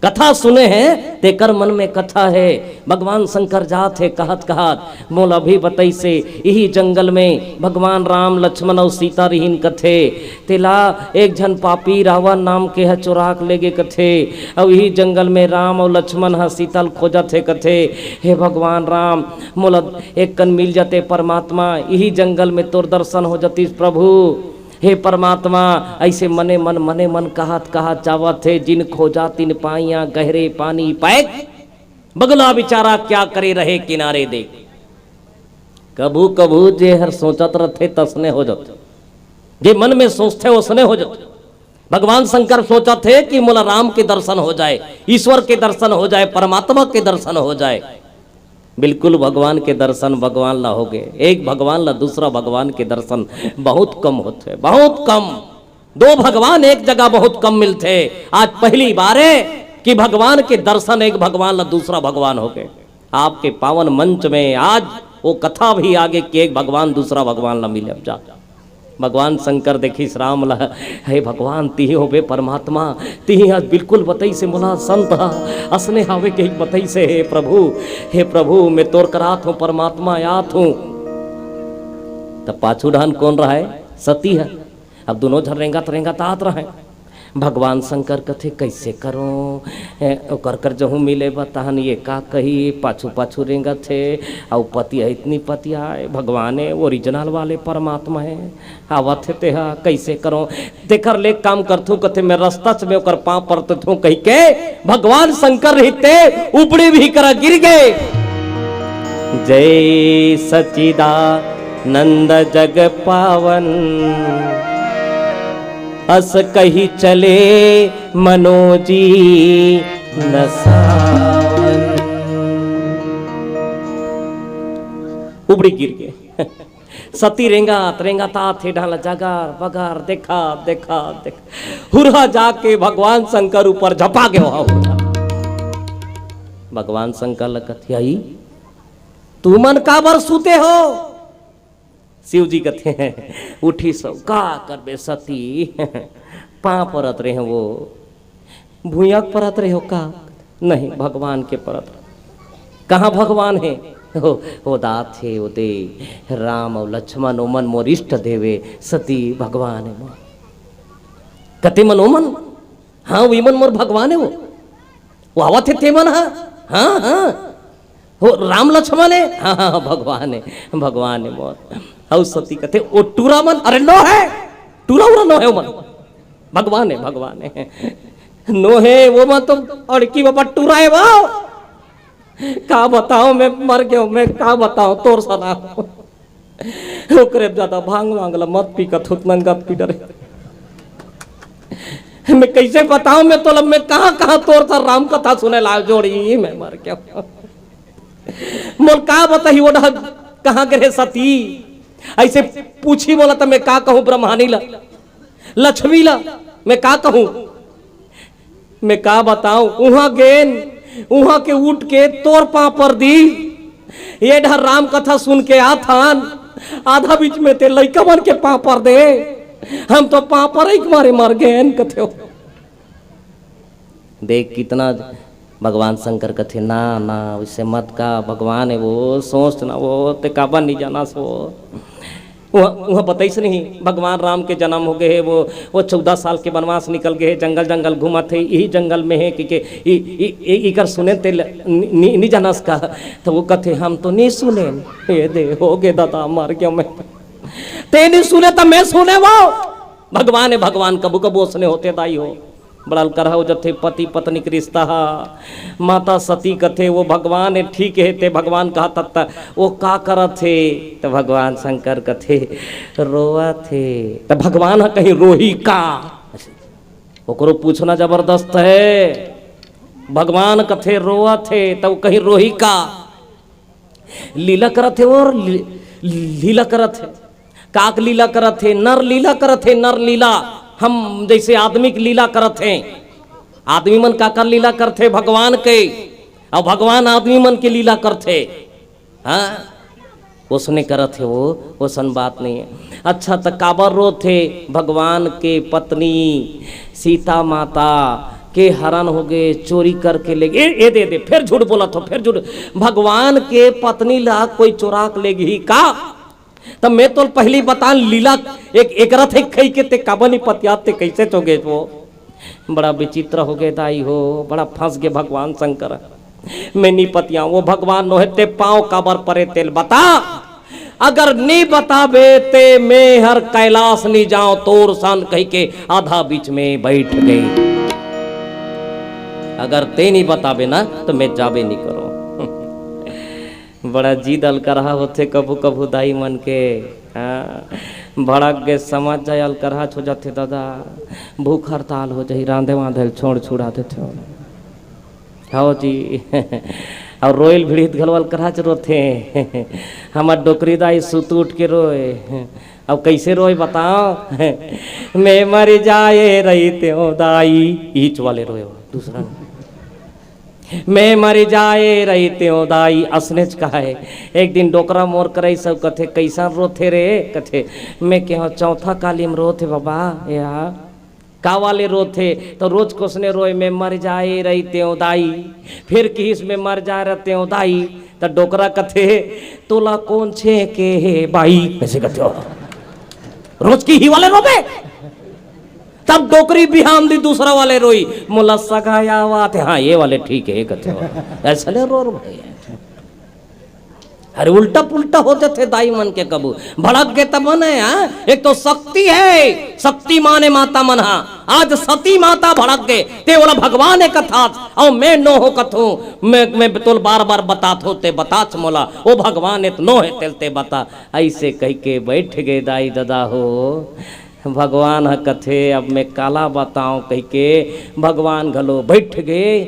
कथा सुने हे तेकर मन में कथा हे। भगवान शंकर जात हे, कहत कहत मोला अभी बतइसे, इही जंगल में भगवान राम, लक्ष्मण अउ सीता रिहिन कथे। तेला एक झन पापी रावण नाम के ह चोरा के लेगे कथे। अउ इही जंगल में राम अउ लक्ष्मण ह सीता ल खोजत हे कथे, हे भगवान राम, मोला एक कन मिल जाते परमात्मा, इही जंगल में तोर दर्शन हो जातिस प्रभु। हे परमात्मा, अइसे मने मन, मने मन कहत कहत जावत हे, जिन खोजा तिन पाइया गहरे पानी पैक, बगुला बेचारा क्या करे रहे किनारे देख। कभू कभू जे हर सोचत रथे तसने हो जाथे, जे मन में सोचथे ओसने हो जाथे। भगवान शंकर सोचत हे कि मोला राम के दर्शन हो जाए, ईश्वर के दर्शन हो जाए, परमात्मा के दर्शन हो जाए। बिल्कुल भगवान के दर्शन भगवान ला हो गए। एक भगवान ला दूसरा भगवान के दर्शन बहुत कम होथे, बहुत कम। दो भगवान एक जगह बहुत कम मिलथे। आज पहली बार हे कि भगवान के दर्शन एक भगवान ला दूसरा भगवान हो गए। आपके पावन मंच में आज वो कथा भी आगे कि एक भगवान दूसरा भगवान ला मिले। अब जा भगवान शंकर देखिस राम ला, हे भगवान, तिही होबे परमात्मा, तिही आज बिल्कुल बतइसे मोला संत ह, असने हावे के बतइसे, हे प्रभु, हे प्रभु, मैं तोर करा आत हूँ परमात्मा, आत हूँ। तब पाछू डहन कोन रहय? सती ह। अब दुनों झन रेंगत रेंगत आत रहय। भगवान शंकर कथे, "कइसे करों? ए, ओकर कर जहूँ मिले बर तहन ये का कही, पाछू पाछू रेंगत हे, अउ पतिया इतनी पतिया आय, भगवान हे, ओरिजिनल वाले परमात्मा हे, आवत हे तेहा, कइसे करों?" तेकर ले काम करथूं, कथे, "मैं रस्ता च में ओकर पाँव परत हूं," कहिके भगवान शंकर रहिते उपड़ी भी करा गिर गए। जय सचिदानंद जग पावन, अस कही चले मनोजी नसावन। उपड़ी गिर गए। सती रेंगत रेंगत आत हे, ढाला जगर बगर देखत देखत देख, हुरहा जाके भगवान शंकर ऊपर झपा गयो हा हुरहा। भगवान शंकर ल कथे, "आई, तुमन काबर सुते हो?" शिव जी कथे, "उठी सो, का करबे सती, पाँव परत रहे वो।" भुइयां के परत रहे हो का? नहीं, भगवान के परत रहे। कहाँ भगवान हे? ओ, ओ दात हे, ओ दे। राम अउ लक्ष्मण, ओमन मोर इष्ट देवे, सती भगवान हे मोर। कते मन ओमन? हाँ, ओमन मोर भगवान हे वो। वो आवत हे ते मन, हाँ? हाँ, हाँ। हो, राम लक्ष्मण हे? हाँ, हाँ, हाँ, भगवान हे, भगवान हे मोर। अउ सती कथे, "ओ टूरा मन?" "अरे नो हे, टूरा उरा नो हे ओमन, भगवान हे, भगवान हे।" "नो हे, ओमन तो अड़की बाबा टूरा हे वो।" का बताओं, मैं मर गयो, मैं का बताओं तोर सना। ओकरे ज्यादा भांग वांग ला मत पी, कथुत नंगत पी डरे। मैं कइसे बताओं, मैं तोला, मैं कहाँ कहाँ तोर सा राम कथा सुने ला जोड़ी, मैं मर गयो। मोला का बताही, वो डहर कहाँ गे रहे सती? अइसे पूछी मोला त मैं का कहूँ, ब्रह्मानी ला, लक्ष्मी ला, मैं का कहूँ? मैं का बताऊं, उहां गेन, उहां के उठ के तोर पांव पर दी। ये डहर राम कथा सुन के आथन, आधा बीच में ते लइका मन के पांव पर दे। हम तो पांव पर एक मारे मर गेन कथे हो। देख कितना भगवान शंकर कथे, "ना, ना, वइसे मत का, भगवान हे वो, सोच ना वो, ते काबर नहीं जाना सो।" वहाँ, वहाँ बताइस नहीं, भगवान राम के जन्म हो गए हे, वो, वो चौदह साल के वनवास निकल गए हे, जंगल जंगल घूमत हे, इही जंगल में हे कि, कि इ, इ, इ, इकर सुने ते ल-, नि, नि, नि जानस का? तो वो कथे, "हम तो नहीं सुने।" ये दे, हो गए दादा, मर गया मैं। ते नहीं सुने तो मैं सुने वो। भगवान हे, भगवान कबू कबू उसने होते दाई हो। बड़ा अलकरहा हो जथे पति पत्नी के रिश्ता हा। माता सती कथे, "वो भगवान हे, ठीक हे, ते भगवान कहा तत्ता, वो का करत हे?" त भगवान शंकर कथे, "रोवत हे।" त भगवान ह कहीं रोही का? ओकरो पूछना जबरदस्त हे। भगवान कथे, "रोवत हे," त वो कहीं रोही का? लीला करत हे और ली-, लीला करत हे। काक लीला करत हे? नर लीला करत हे, नर लीला। हम जैसे आदमी के लीला करत हे। आदमी मन काकर लीला करथे? भगवान के। अउ भगवान आदमी मन के लीला करथे। हाँ, ओसने करत हे वो, ओसन बात नहीं है। अच्छा, त काबर रोथे? भगवान के पत्नी सीता माता के हरण हो गए, चोरी करके ले गए। ए, ए दे दे, फिर झूठ बोलत हो, फिर झूठ। भगवान के पत्नी ला कोई चोरा के ले गई का? त मैं तो पहली बता लीला एक, एक रथ एक खई के ते काबर नहीं पतियात, ते कैसे चोगे वो? बड़ा विचित्र हो गए दाई हो, बड़ा फंस गए भगवान शंकर। मैं नी पतियाऊं, वो भगवान नोहे, ते पांव काबर परे तेल बता। अगर नी बताबे ते मैं हर कैलाश नी जाऊं तोर सन कहि के आधा बीच में बैठ गई। अगर ते नी बताबे ना तो मैं जाबे नी करूं। बड़ा जिद अलकरहा होथे कभू कभू दाई मन के। हाँ, भड़क गे समझ जाए, अलकरहा हो जाथे दादा, भूख हड़ताल हो जाही, रांधे वांधे ल छोड़ छुड़ा देथे। हव जी। अउ रोइल भिड़ित घलो अलकरहाच रोथे। हमर डोकरी दाई सुत उठ के रोए। अब कैसे रोए बताओ? मैं मर जाए रहितेंव दाई, ईच वाले रोए, दूसरा नहीं। मैं मर जाए रहितेंव दाई, असनेच कहे। एक दिन डोकरा मोर करई सब कथे, "कैसन रोथे रे?" कथे, मैं कहेंव, "चौथा काली में रोथे बाबा।" या का वाले रोथे? तो रोज कोसने रोए, "मैं मर जाए रहितेंव दाई।" फिर किहिस, "मैं मर जाए रहितेंव दाई।" त डोकरा कथे, "तोला कोन छेंके हे बाई?" ऐसे कथे हो। रोज की ही वाले रोबे। तब डोकरी बिहान दिन दूसरा वाले रोई, "मोला सगा आवत हे।" हाँ, ये वाले ठीक है, कथे हो। ऐसे ले रो रो भाई। अरे उल्टा पुल्टा हो जाथे दाई मन के कभू। भड़क गे तब मन है, हाँ? एक तो शक्ति है, शक्ति माने माता मन हा। आज सती माता भड़क गे, ते ओला भगवान हे कथास, अउ मैं नो हो कथों, मैं, मैं तोल बार बार बताथों, ते बताच मोला, ओ भगवान हे त नो हे तेल ते बता। ऐसे कहि के बैठ गए दाई ददा हो। भगवान ह कथे, "अब मैं काला बताओं," कहि के भगवान घलो बैठ गए।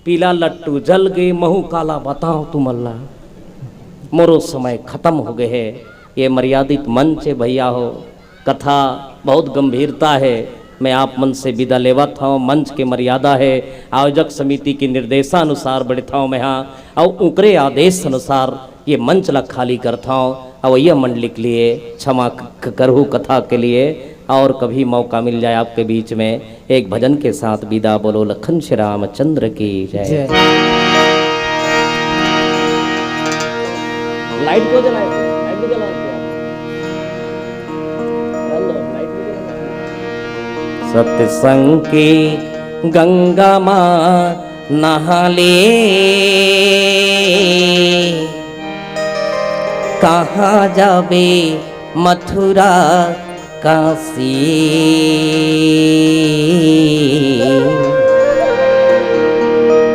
पीला लट्टू जल गए, महू काला बताओं तुमन ला, मोरो समय खत्म हो गए है। ये मर्यादित मंच है भैया हो, कथा बहुत गंभीरता है। मैं आप मन से विदा लेवत हूँ, मंच के मर्यादा है, आयोजक समिति के निर्देशानुसार बढ़त हूँ मैं हाँ, अउ उकरे आदेश अनुसार ये मंच ला खाली करत हूँ। अवैया मंडली के लिए क्षमा क-, क-, करहू कथा के लिए, और कभी मौका मिल जाए आपके बीच में, एक भजन के साथ विदा। बोलो लखन श्री रामचंद्र की जय। जय। लाइट क्यों जलाए? लाइट भी जला दो। हेलो, लाइट भी जला दो। सत्संग की गंगा माँ नहा ले, कहाँ जाबे मथुरा काशी,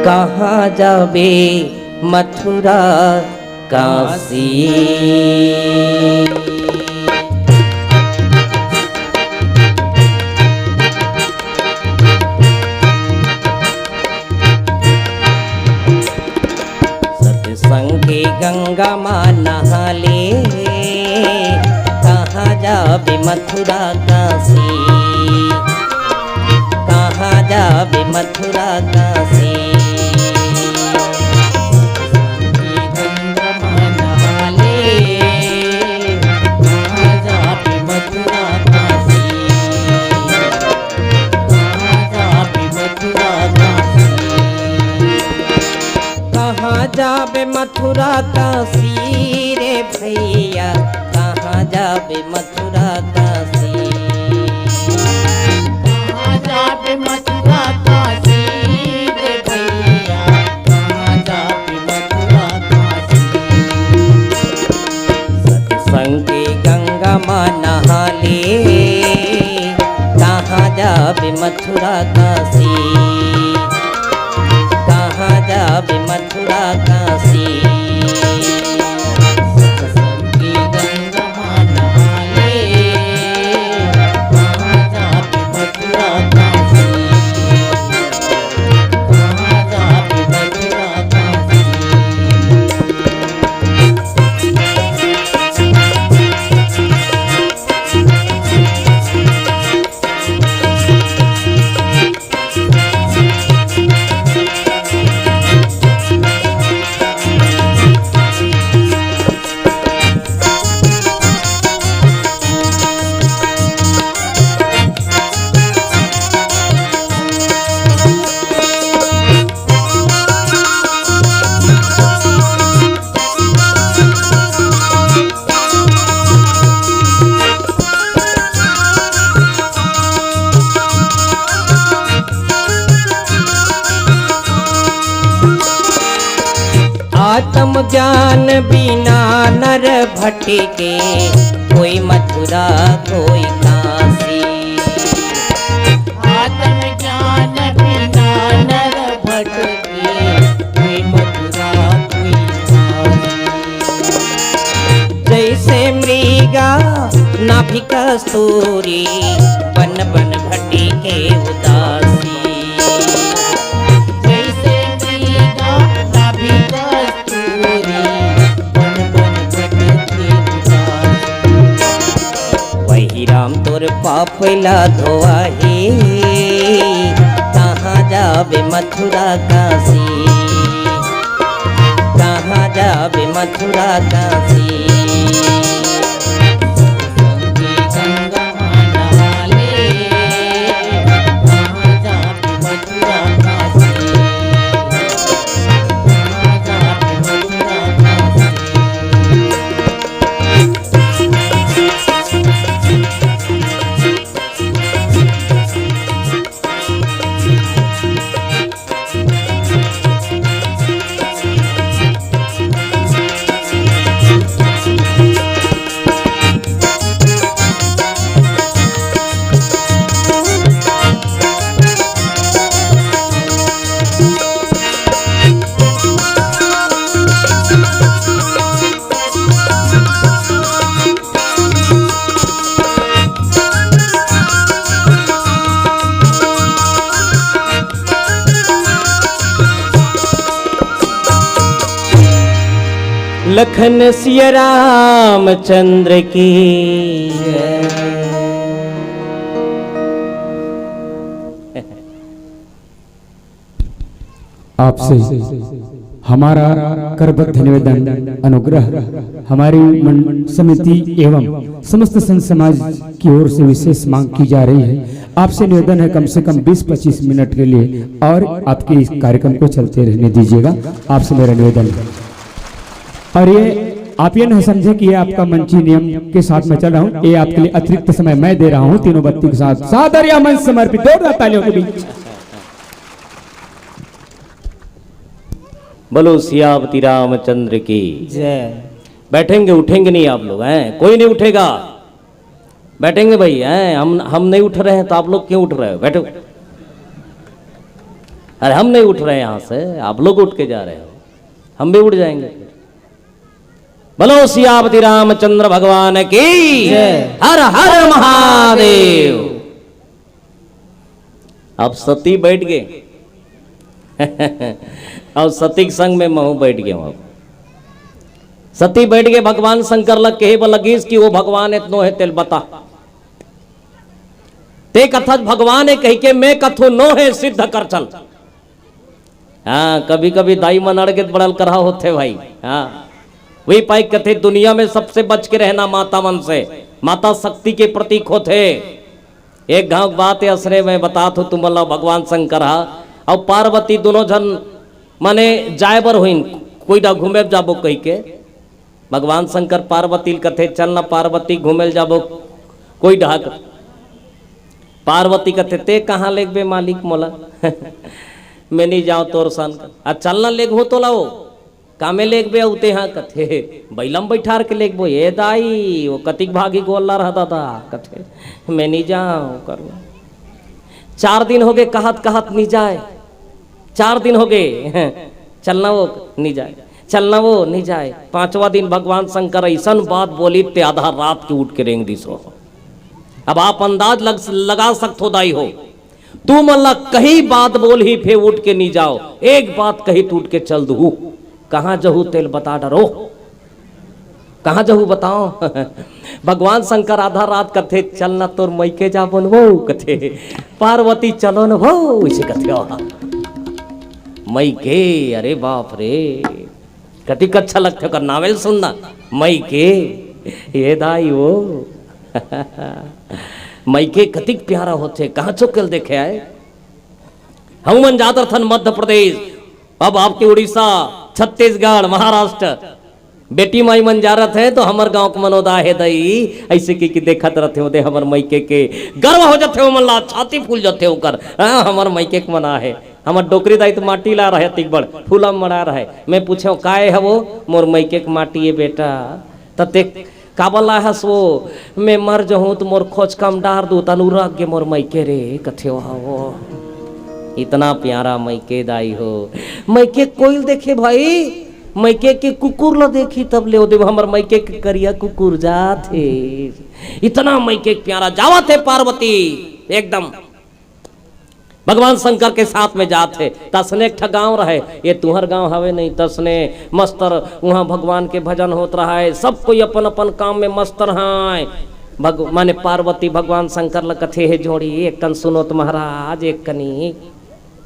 कहाँ जाबे मथुरा काशी। सत्संग के गंगा माँ नहा ले, कहाँ जाबे मथुरा काशी, कहाँ जाबे मथुरा काशी। सत्संग के गंगा माँ नहा ले, कहाँ जाबे मथुरा काशी। कहाँ जाबे मथुरा काशी। कहाँ जाबे मथुरा काशी रे भैया, कहाँ जाबे मथुरा काशी। कहाँ जाबे मथुरा काशी रे भैया, कहाँ जाबे मथुरा काशी। सत्संग के गंगा माँ नहा ले, कहाँ जाबे मथुरा काशी, कहाँ जाबे मथुरा काशी। सत्संग के गंगा माँ नहा ले, कहाँ जाबे मथुरा काशी, कहाँ जाबे मथुरा काशी। आत्म ज्ञान बिना नर भटके, कोई मथुरा कोई काशी। आत्म ज्ञान बिना नर भटके, कोई मथुरा कोई काशी। जैसे मृगा नाभि कस्तूरी, बन बन भटके उदासी। जैसे मृगा नाभि कस्तूरी, बन बन भटके उदासी। वही राम तोर पाप ला धोवाही, कहाँ जाबे मथुरा काशी, कहाँ जाबे मथुरा काशी। लखन सिया रामचंद्र की जय। आपसे हमारा करबद्ध निवेदन, अनुग्रह, हमारी मन समिति एवं समस्त संत समाज की ओर से विशेष मांग की जा रही है। आपसे निवेदन है, कम से कम बीस पच्चीस मिनट के लिए और आपके इस कार्यक्रम को चलते रहने दीजिएगा, आपसे मेरा निवेदन है। और ये आप ये ना समझे कि ये आपका मंची नियम के साथ मैं चल रहा हूँ, ये आपके लिए अतिरिक्त समय मैं दे रहा हूँ। तीनों बत्ती के साथ सादर या मंच समर्पित, जोरदार तालियों के बीच। बोलो सियापति रामचंद्र की जय। बैठेंगे, उठेंगे नहीं आप लोग, हैं? कोई नहीं उठेगा। बैठेंगे भाई, हैं? हम, हम नहीं उठ रहे हैं तो आप लोग क्यों उठ रहे हो? बैठो। अरे, हम नहीं उठ रहे यहाँ से, आप लोग उठ के जा रहे हो, हम भी उठ जाएंगे। बोलो सियापति रामचंद्र भगवान की जय। हर हर महादेव। अब सती बैठ गए। अब सती के संग में महू बैठ गए। अब सती बैठ के भगवान शंकर लग कहे बर लगिस कि वो भगवान एतनो है, तेल बता। ते कथस भगवान है कहिके, मैं कथों नो है, सिद्ध कर चल। हाँ, कभी कभी दाई मन अड़गे त बड़ल करहा होथे भाई। हाँ, वही पाई कथे दुनिया में सबसे बच के रहना माता मन से, माता शक्ति के प्रतीक होथे। एक घाव बात है, असने मैं बतात हूँ तुमन ला, भगवान शंकर हा अउ पार्वती दोनों झन माने जाए बर होइन, कोई डा घूमे जाबो कहिके। भगवान शंकर पार्वती ल कथे, "चल ना पार्वती, घूमे ल जाबो कोई डहा।" पार्वती कथे, "ते कहाँ लेगबे मालिक मोला?" "मैं नहीं जाओ तोर सन।" "आ चल ना लेगहूँ तोला वो।" "कामे लेगबे अउ तेहा?" कथे, "बइला म बइठार के लेगबो।" "ए दाई, वो कतिक भागी गोल्लर ह दादा।" कथे, "मैं नी जांव करू।" चार दिन होगे कहत कहत नी जाय, चार दिन होगे, "चलना वो नी जाय, चलना वो नी जाय।" पांचवा दिन भगवान शंकर अइसन बात बोलिस ते आधा रात के उठ के रेंग दिस हो। अब आप अंदाज लग, लगा सकथो दाई हो, तुमन ला कही बात बोलही, फेर उठ के नी जाव। एक बात कही त उठ के चल दुहू। कहाँ जहू तेल बता डरो, कहाँ जहू बताओ। भगवान शंकर आधा रात कथे, "चल ना तोर मइके जाबो न वो," कथे, "पार्वती चलो न वो," वइसे कथे। मइके, अरे बाप रे। कतिक अच्छा लगथे ओकर नावेल सुनना, मइके, ए दाई वो। मइके कतिक प्यारा होथे, कहाँ चोकेल देखे आय। हमू मन जात रथन मध्य प्रदेश, अब आपके उड़ीसा, छत्तीसगढ़, महाराष्ट्र, बेटी माई मन जा रथे तो हमर गांव के मनोदा हे दई, अइसे कि, कि देखत रथे ओदे हमर मइके के गर्व हो जथे, ओमन ला छाती फूल जथे ओकर, हाँ, हमर मइके के मना हे। हमर डोकरी दाई तो माटी ला रहे, अतिक बड़ फूला मड़ा रहे। मैं पूछेंव, "काय हवो?" "मोर मइके के माटी ए बेटा।" "त ते काबर लाय हस वो?" "मैं मर जहूं त मोर खोचका म डार दू, तन उरक गे मोर मइके रे," कथे वो। इतना प्यारा मइके दाई हो। मइके कोइल देखे भाई, मइके के कुकुर ला देखी तब ले, ओ दे हमर मइके के करिया कुकुर जात हे। इतना मइके के प्यारा। जावत हे पार्वती एकदम भगवान शंकर के साथ में जात हे। तसने एक ठा गांव रहे, ये तुंहर गांव हवे नहीं, तसने मस्त उहां भगवान के भजन होत रहय, सब कोई अपन अपन काम में मस्त रहय। भग-, माने पार्वती भगवान शंकर ल कथे, "हे जोड़ी, एक कन सुनोत महाराज, एक कनी।"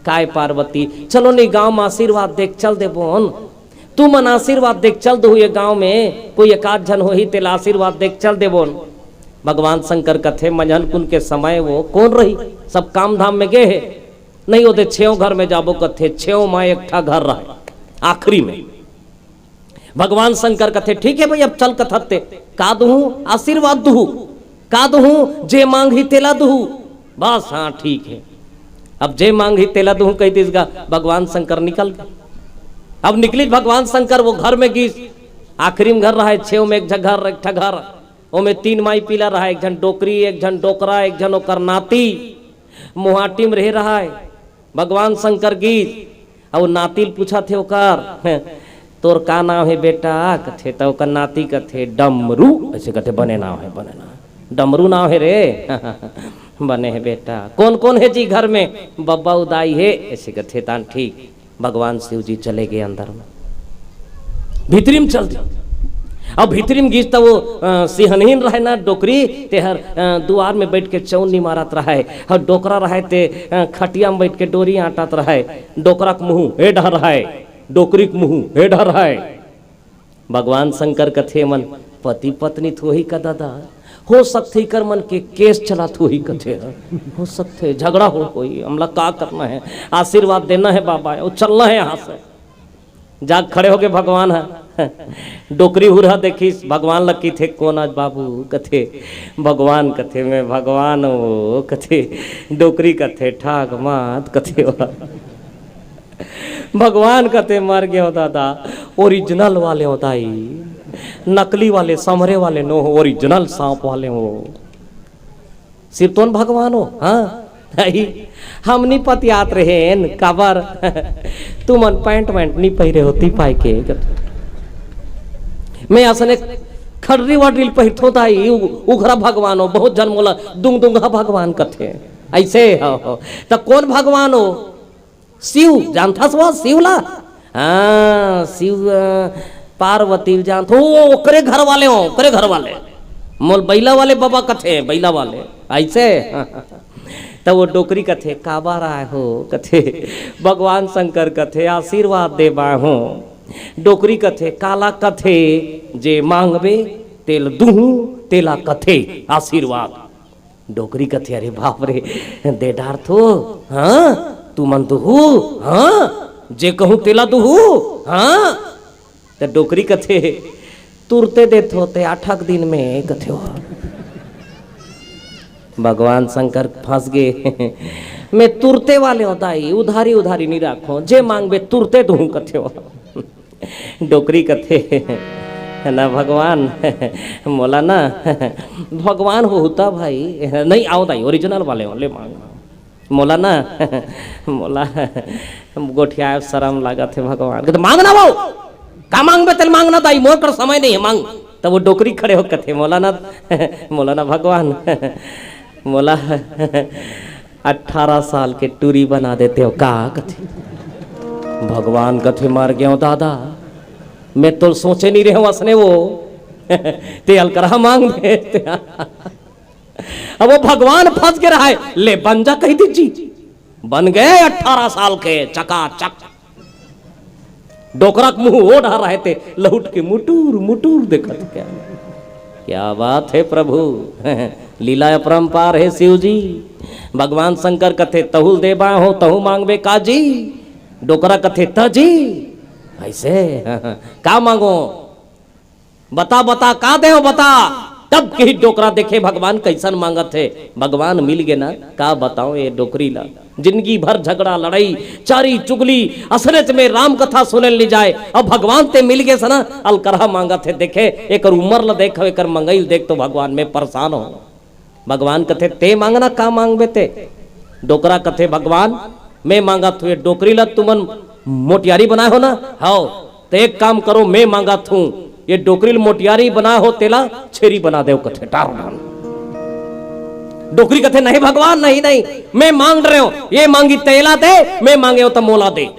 "काय पार्वती?" "चलो नहीं गांव में आशीर्वाद देख चल देबोन।" "तुमन आशीर्वाद देख चल देहू ये गांव में, कोई एक आध झन होही तेला आशीर्वाद देख चल देबोन।" भगवान शंकर कथे, "मंझन कुन के समय वो कोन रही, सब काम धाम में गे हे।" नहीं, ओदे छेव घर में जाबो कथे, छेव में एक ठा घर रहे आखिरी में। भगवान शंकर कथे, "ठीक है भाई, अब चल कथत ते, का दुहूं? आशीर्वाद दुहू, का दुहूं? जे मांगही तेला दुहू।" "बस, हां, ठीक है।" अब जे मांगही तेला दुहूं कहि दिस गा, भगवान शंकर निकल गे। अब निकलिस भगवान शंकर, वो घर में गिस, आखिरी में घर रहे, छेव में एक झन घर, एक ठा घर, ओमे तीन माई पीला रहे, एक झन डोकरी, एक झन डोकरा, एक झन ओकर नाती, मुहाटी में रहे रहे। भगवान शंकर गिस, अउ नाती ल पूछत हे ओकर, "तोर का नांव हे बेटा?" कथे, त ओकर नाती कथे, "डमरू।" अइसे कथे, "बने नांव हे, बने नांव हे, डमरू नांव हे रे।" "बने हे बेटा।" "कोन कोन हे जी घर में?" "बबा अउ दाई हे।" अइसे कथे, "तान ठीक।" भगवान शिव जी चले गे अंदर में, भीतरी में चल दे। अब भीतरी में गिस त वो, अ, सिहनहिन रहे ना डोकरी, तेहर, अ, दुआर में बइठ के चौनी मारत रहे, अउ डोकरा रहे ते, अ, खटिया में बइठ के डोरी आंटत रहे। डोकरा के मुंह ए डहर रहे, डोकरी के मुंह ए डहर रहे। भगवान शंकर कथे, "मन पति पत्नी थोही का दादा? हो सकथे इकर मन के केस चलत होही," कथे, "हो सकथे झगड़ा हो होही, हमला का करना हे? आशीर्वाद देना हे बाबा, अउ चलना हे यहां से।" जाग खड़े होके भगवान ह डोकरी हुरहा देखिस, भगवान ल किथे, "कोन आज बाबू?" कथे, "भगवान।" कथे, "मैं भगवान हो।" कथे, डोकरी कथे, "ठाग मात।" कथे, भगवान कथे, "मर गे हो दादा, ओरिजिनल वाले हो दाई, नकली वाले, समरे वाले नो हो, ओरिजिनल सांप वाले हो।" सिर्फ तोन भगवान हो, हां? नहीं, हम नी पतियात रहेन, काबर? तुमन पैंट वैंट नी पहिरे हो, ती पाय के। मैं असने खड़री वड़री ल पहिरथों, ताई, उ-, उघरा भगवान हो, बहुत झन मोला दुंग दुंगहा भगवान कथे। अइसे हो, हो। त कोन भगवान हो? शिव, जानथस वो शिव ला? हां, शिव, अ, पार्वती ल जानथों, ओकरे घर वाले हो, ओकरे घर वाले। मोला बइला वाले बबा कथे, बइला वाले। अइसे? त वो डोकरी कथे, "काबर आय हो?" कथे, "भगवान शंकर," कथे, "आशीर्वाद देबा हो।" डोकरी कथे, "काला कथे?" "जे मांगबे, तेला दुहूं, तेला कथे आशीर्वाद।" डोकरी कथे, "अरे बाप रे, दे डारथों, हां? तुमन दुहू, हां? जे कहूं तेला दुहू, हां?" त डोकरी कथे, "तुरते देथों ते आठक दिन में," कथे वो। भगवान शंकर फंस गे। "मैं तुरते वाले हो दाई, उधारी उधारी नी राखों, जे मांगबे तुरते दुहूं," कथे वो। डोकरी कथे, "ना भगवान, मोला ना।" "भगवान हो हुता भाई।" "नहीं, आओ दाई, ओरिजिनल वाले हो, ले मांग।" "मोला ना, मोला गोठियाए शरम लागत हे भगवान।" कथे, "मांग ना वो, का मांगबे तेला मांग ना दाई, मोर कर समय नहीं हे, मांग।" तब वो डोकरी खड़े हो कथे, "मोला ना, मोला ना भगवान, मोला अठारह साल के टूरी बना देते हो का?" कथे। भगवान कथे, "मर गयो दादा, मैं तो सोचे नहीं रहे हूं असने वो।" ते अलकरहा मांग दे। अब वो भगवान फंस के रहा है, "ले बन जा," कही दीजिए। बन गए अठारह साल के चकाचक। डोकरा के मुंह ओ डहर रहे ते लहुट के मुटुर मुटुर देखत क्या। क्या बात है प्रभु। लीला अपरंपार है शिव जी। भगवान शंकर कथे, "तहूल देबा हो, तहू मांगबे का जी?" डोकरा कथे, "त जी।" ऐसे का मांगो? "बता, बता, का देव, बता।" तब कही डोकरा देखे भगवान कइसन मांगत हे। भगवान मिल गे ना, का बताओ ये डोकरी ला। जिंदगी भर झगड़ा लड़ाई, चारी चुगली, असनेच में राम कथा सुने ल नी जाए। अब भगवान ते मिल गे स ना, अलकरहा मांगत हे। देखे एकर उमर ल देख, एकर मंगई ल देख, तो भगवान में परेशान हो। भगवान कथे, "ते मांगना, का मांगबे ते?" डोकरा कथे, "भगवान, मैं मांगत हूँ, ये डोकरी ला तुमन मोटियारी बनाए हो ना? हव, तो एक काम करो, मैं मांगत हूँ, ये डोकरी ल मोटियारी बनाए हो, तेला छेरी बना देव," कथे, टारो डान। डोकरी कथे, "नहीं भगवान, नहीं, नहीं, मैं मांग रहे हो, ये मांगी तेला दे, मैं मांगे हो त मोला दे।"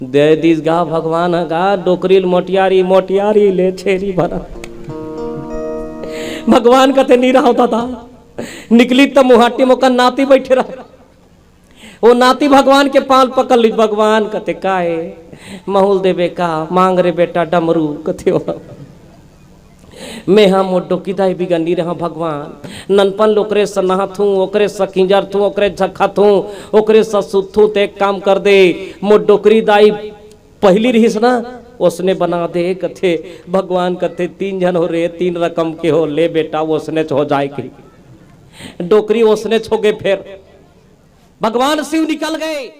दे दिस गा भगवान ह गा, डोकरी ल मोटियारी, मोटियारी ले छेरी बना। भगवान कथे, "नी रहो दादा।" निकली त मुहाटी म ओकर नाती बैठे रहा। वो नाती भगवान के पांव पकड़ ली। भगवान कथे, "का हे? महूं ल देबे का? मांग रे बेटा डमरू," कथे वो। "मैं हा मोर डोकरी दाई बिगर नी रहा भगवान। ननपन ले ओकरे स नहाथूं, ओकरे स किंजरथूं, ओकरे झखाथूं, ओकरे स सुतथूं, ते एक काम कर दे, मोर डोकरी दाई पहिली रिहिस ना, ओसने बना दे," कथे। भगवान कथे, "तीन झन हो रे, तीन रकम के हो, ले बेटा, ओसनेच हो जाए के।" डोकरी ओसनेच हो गे। फेर भगवान शिव निकल गए।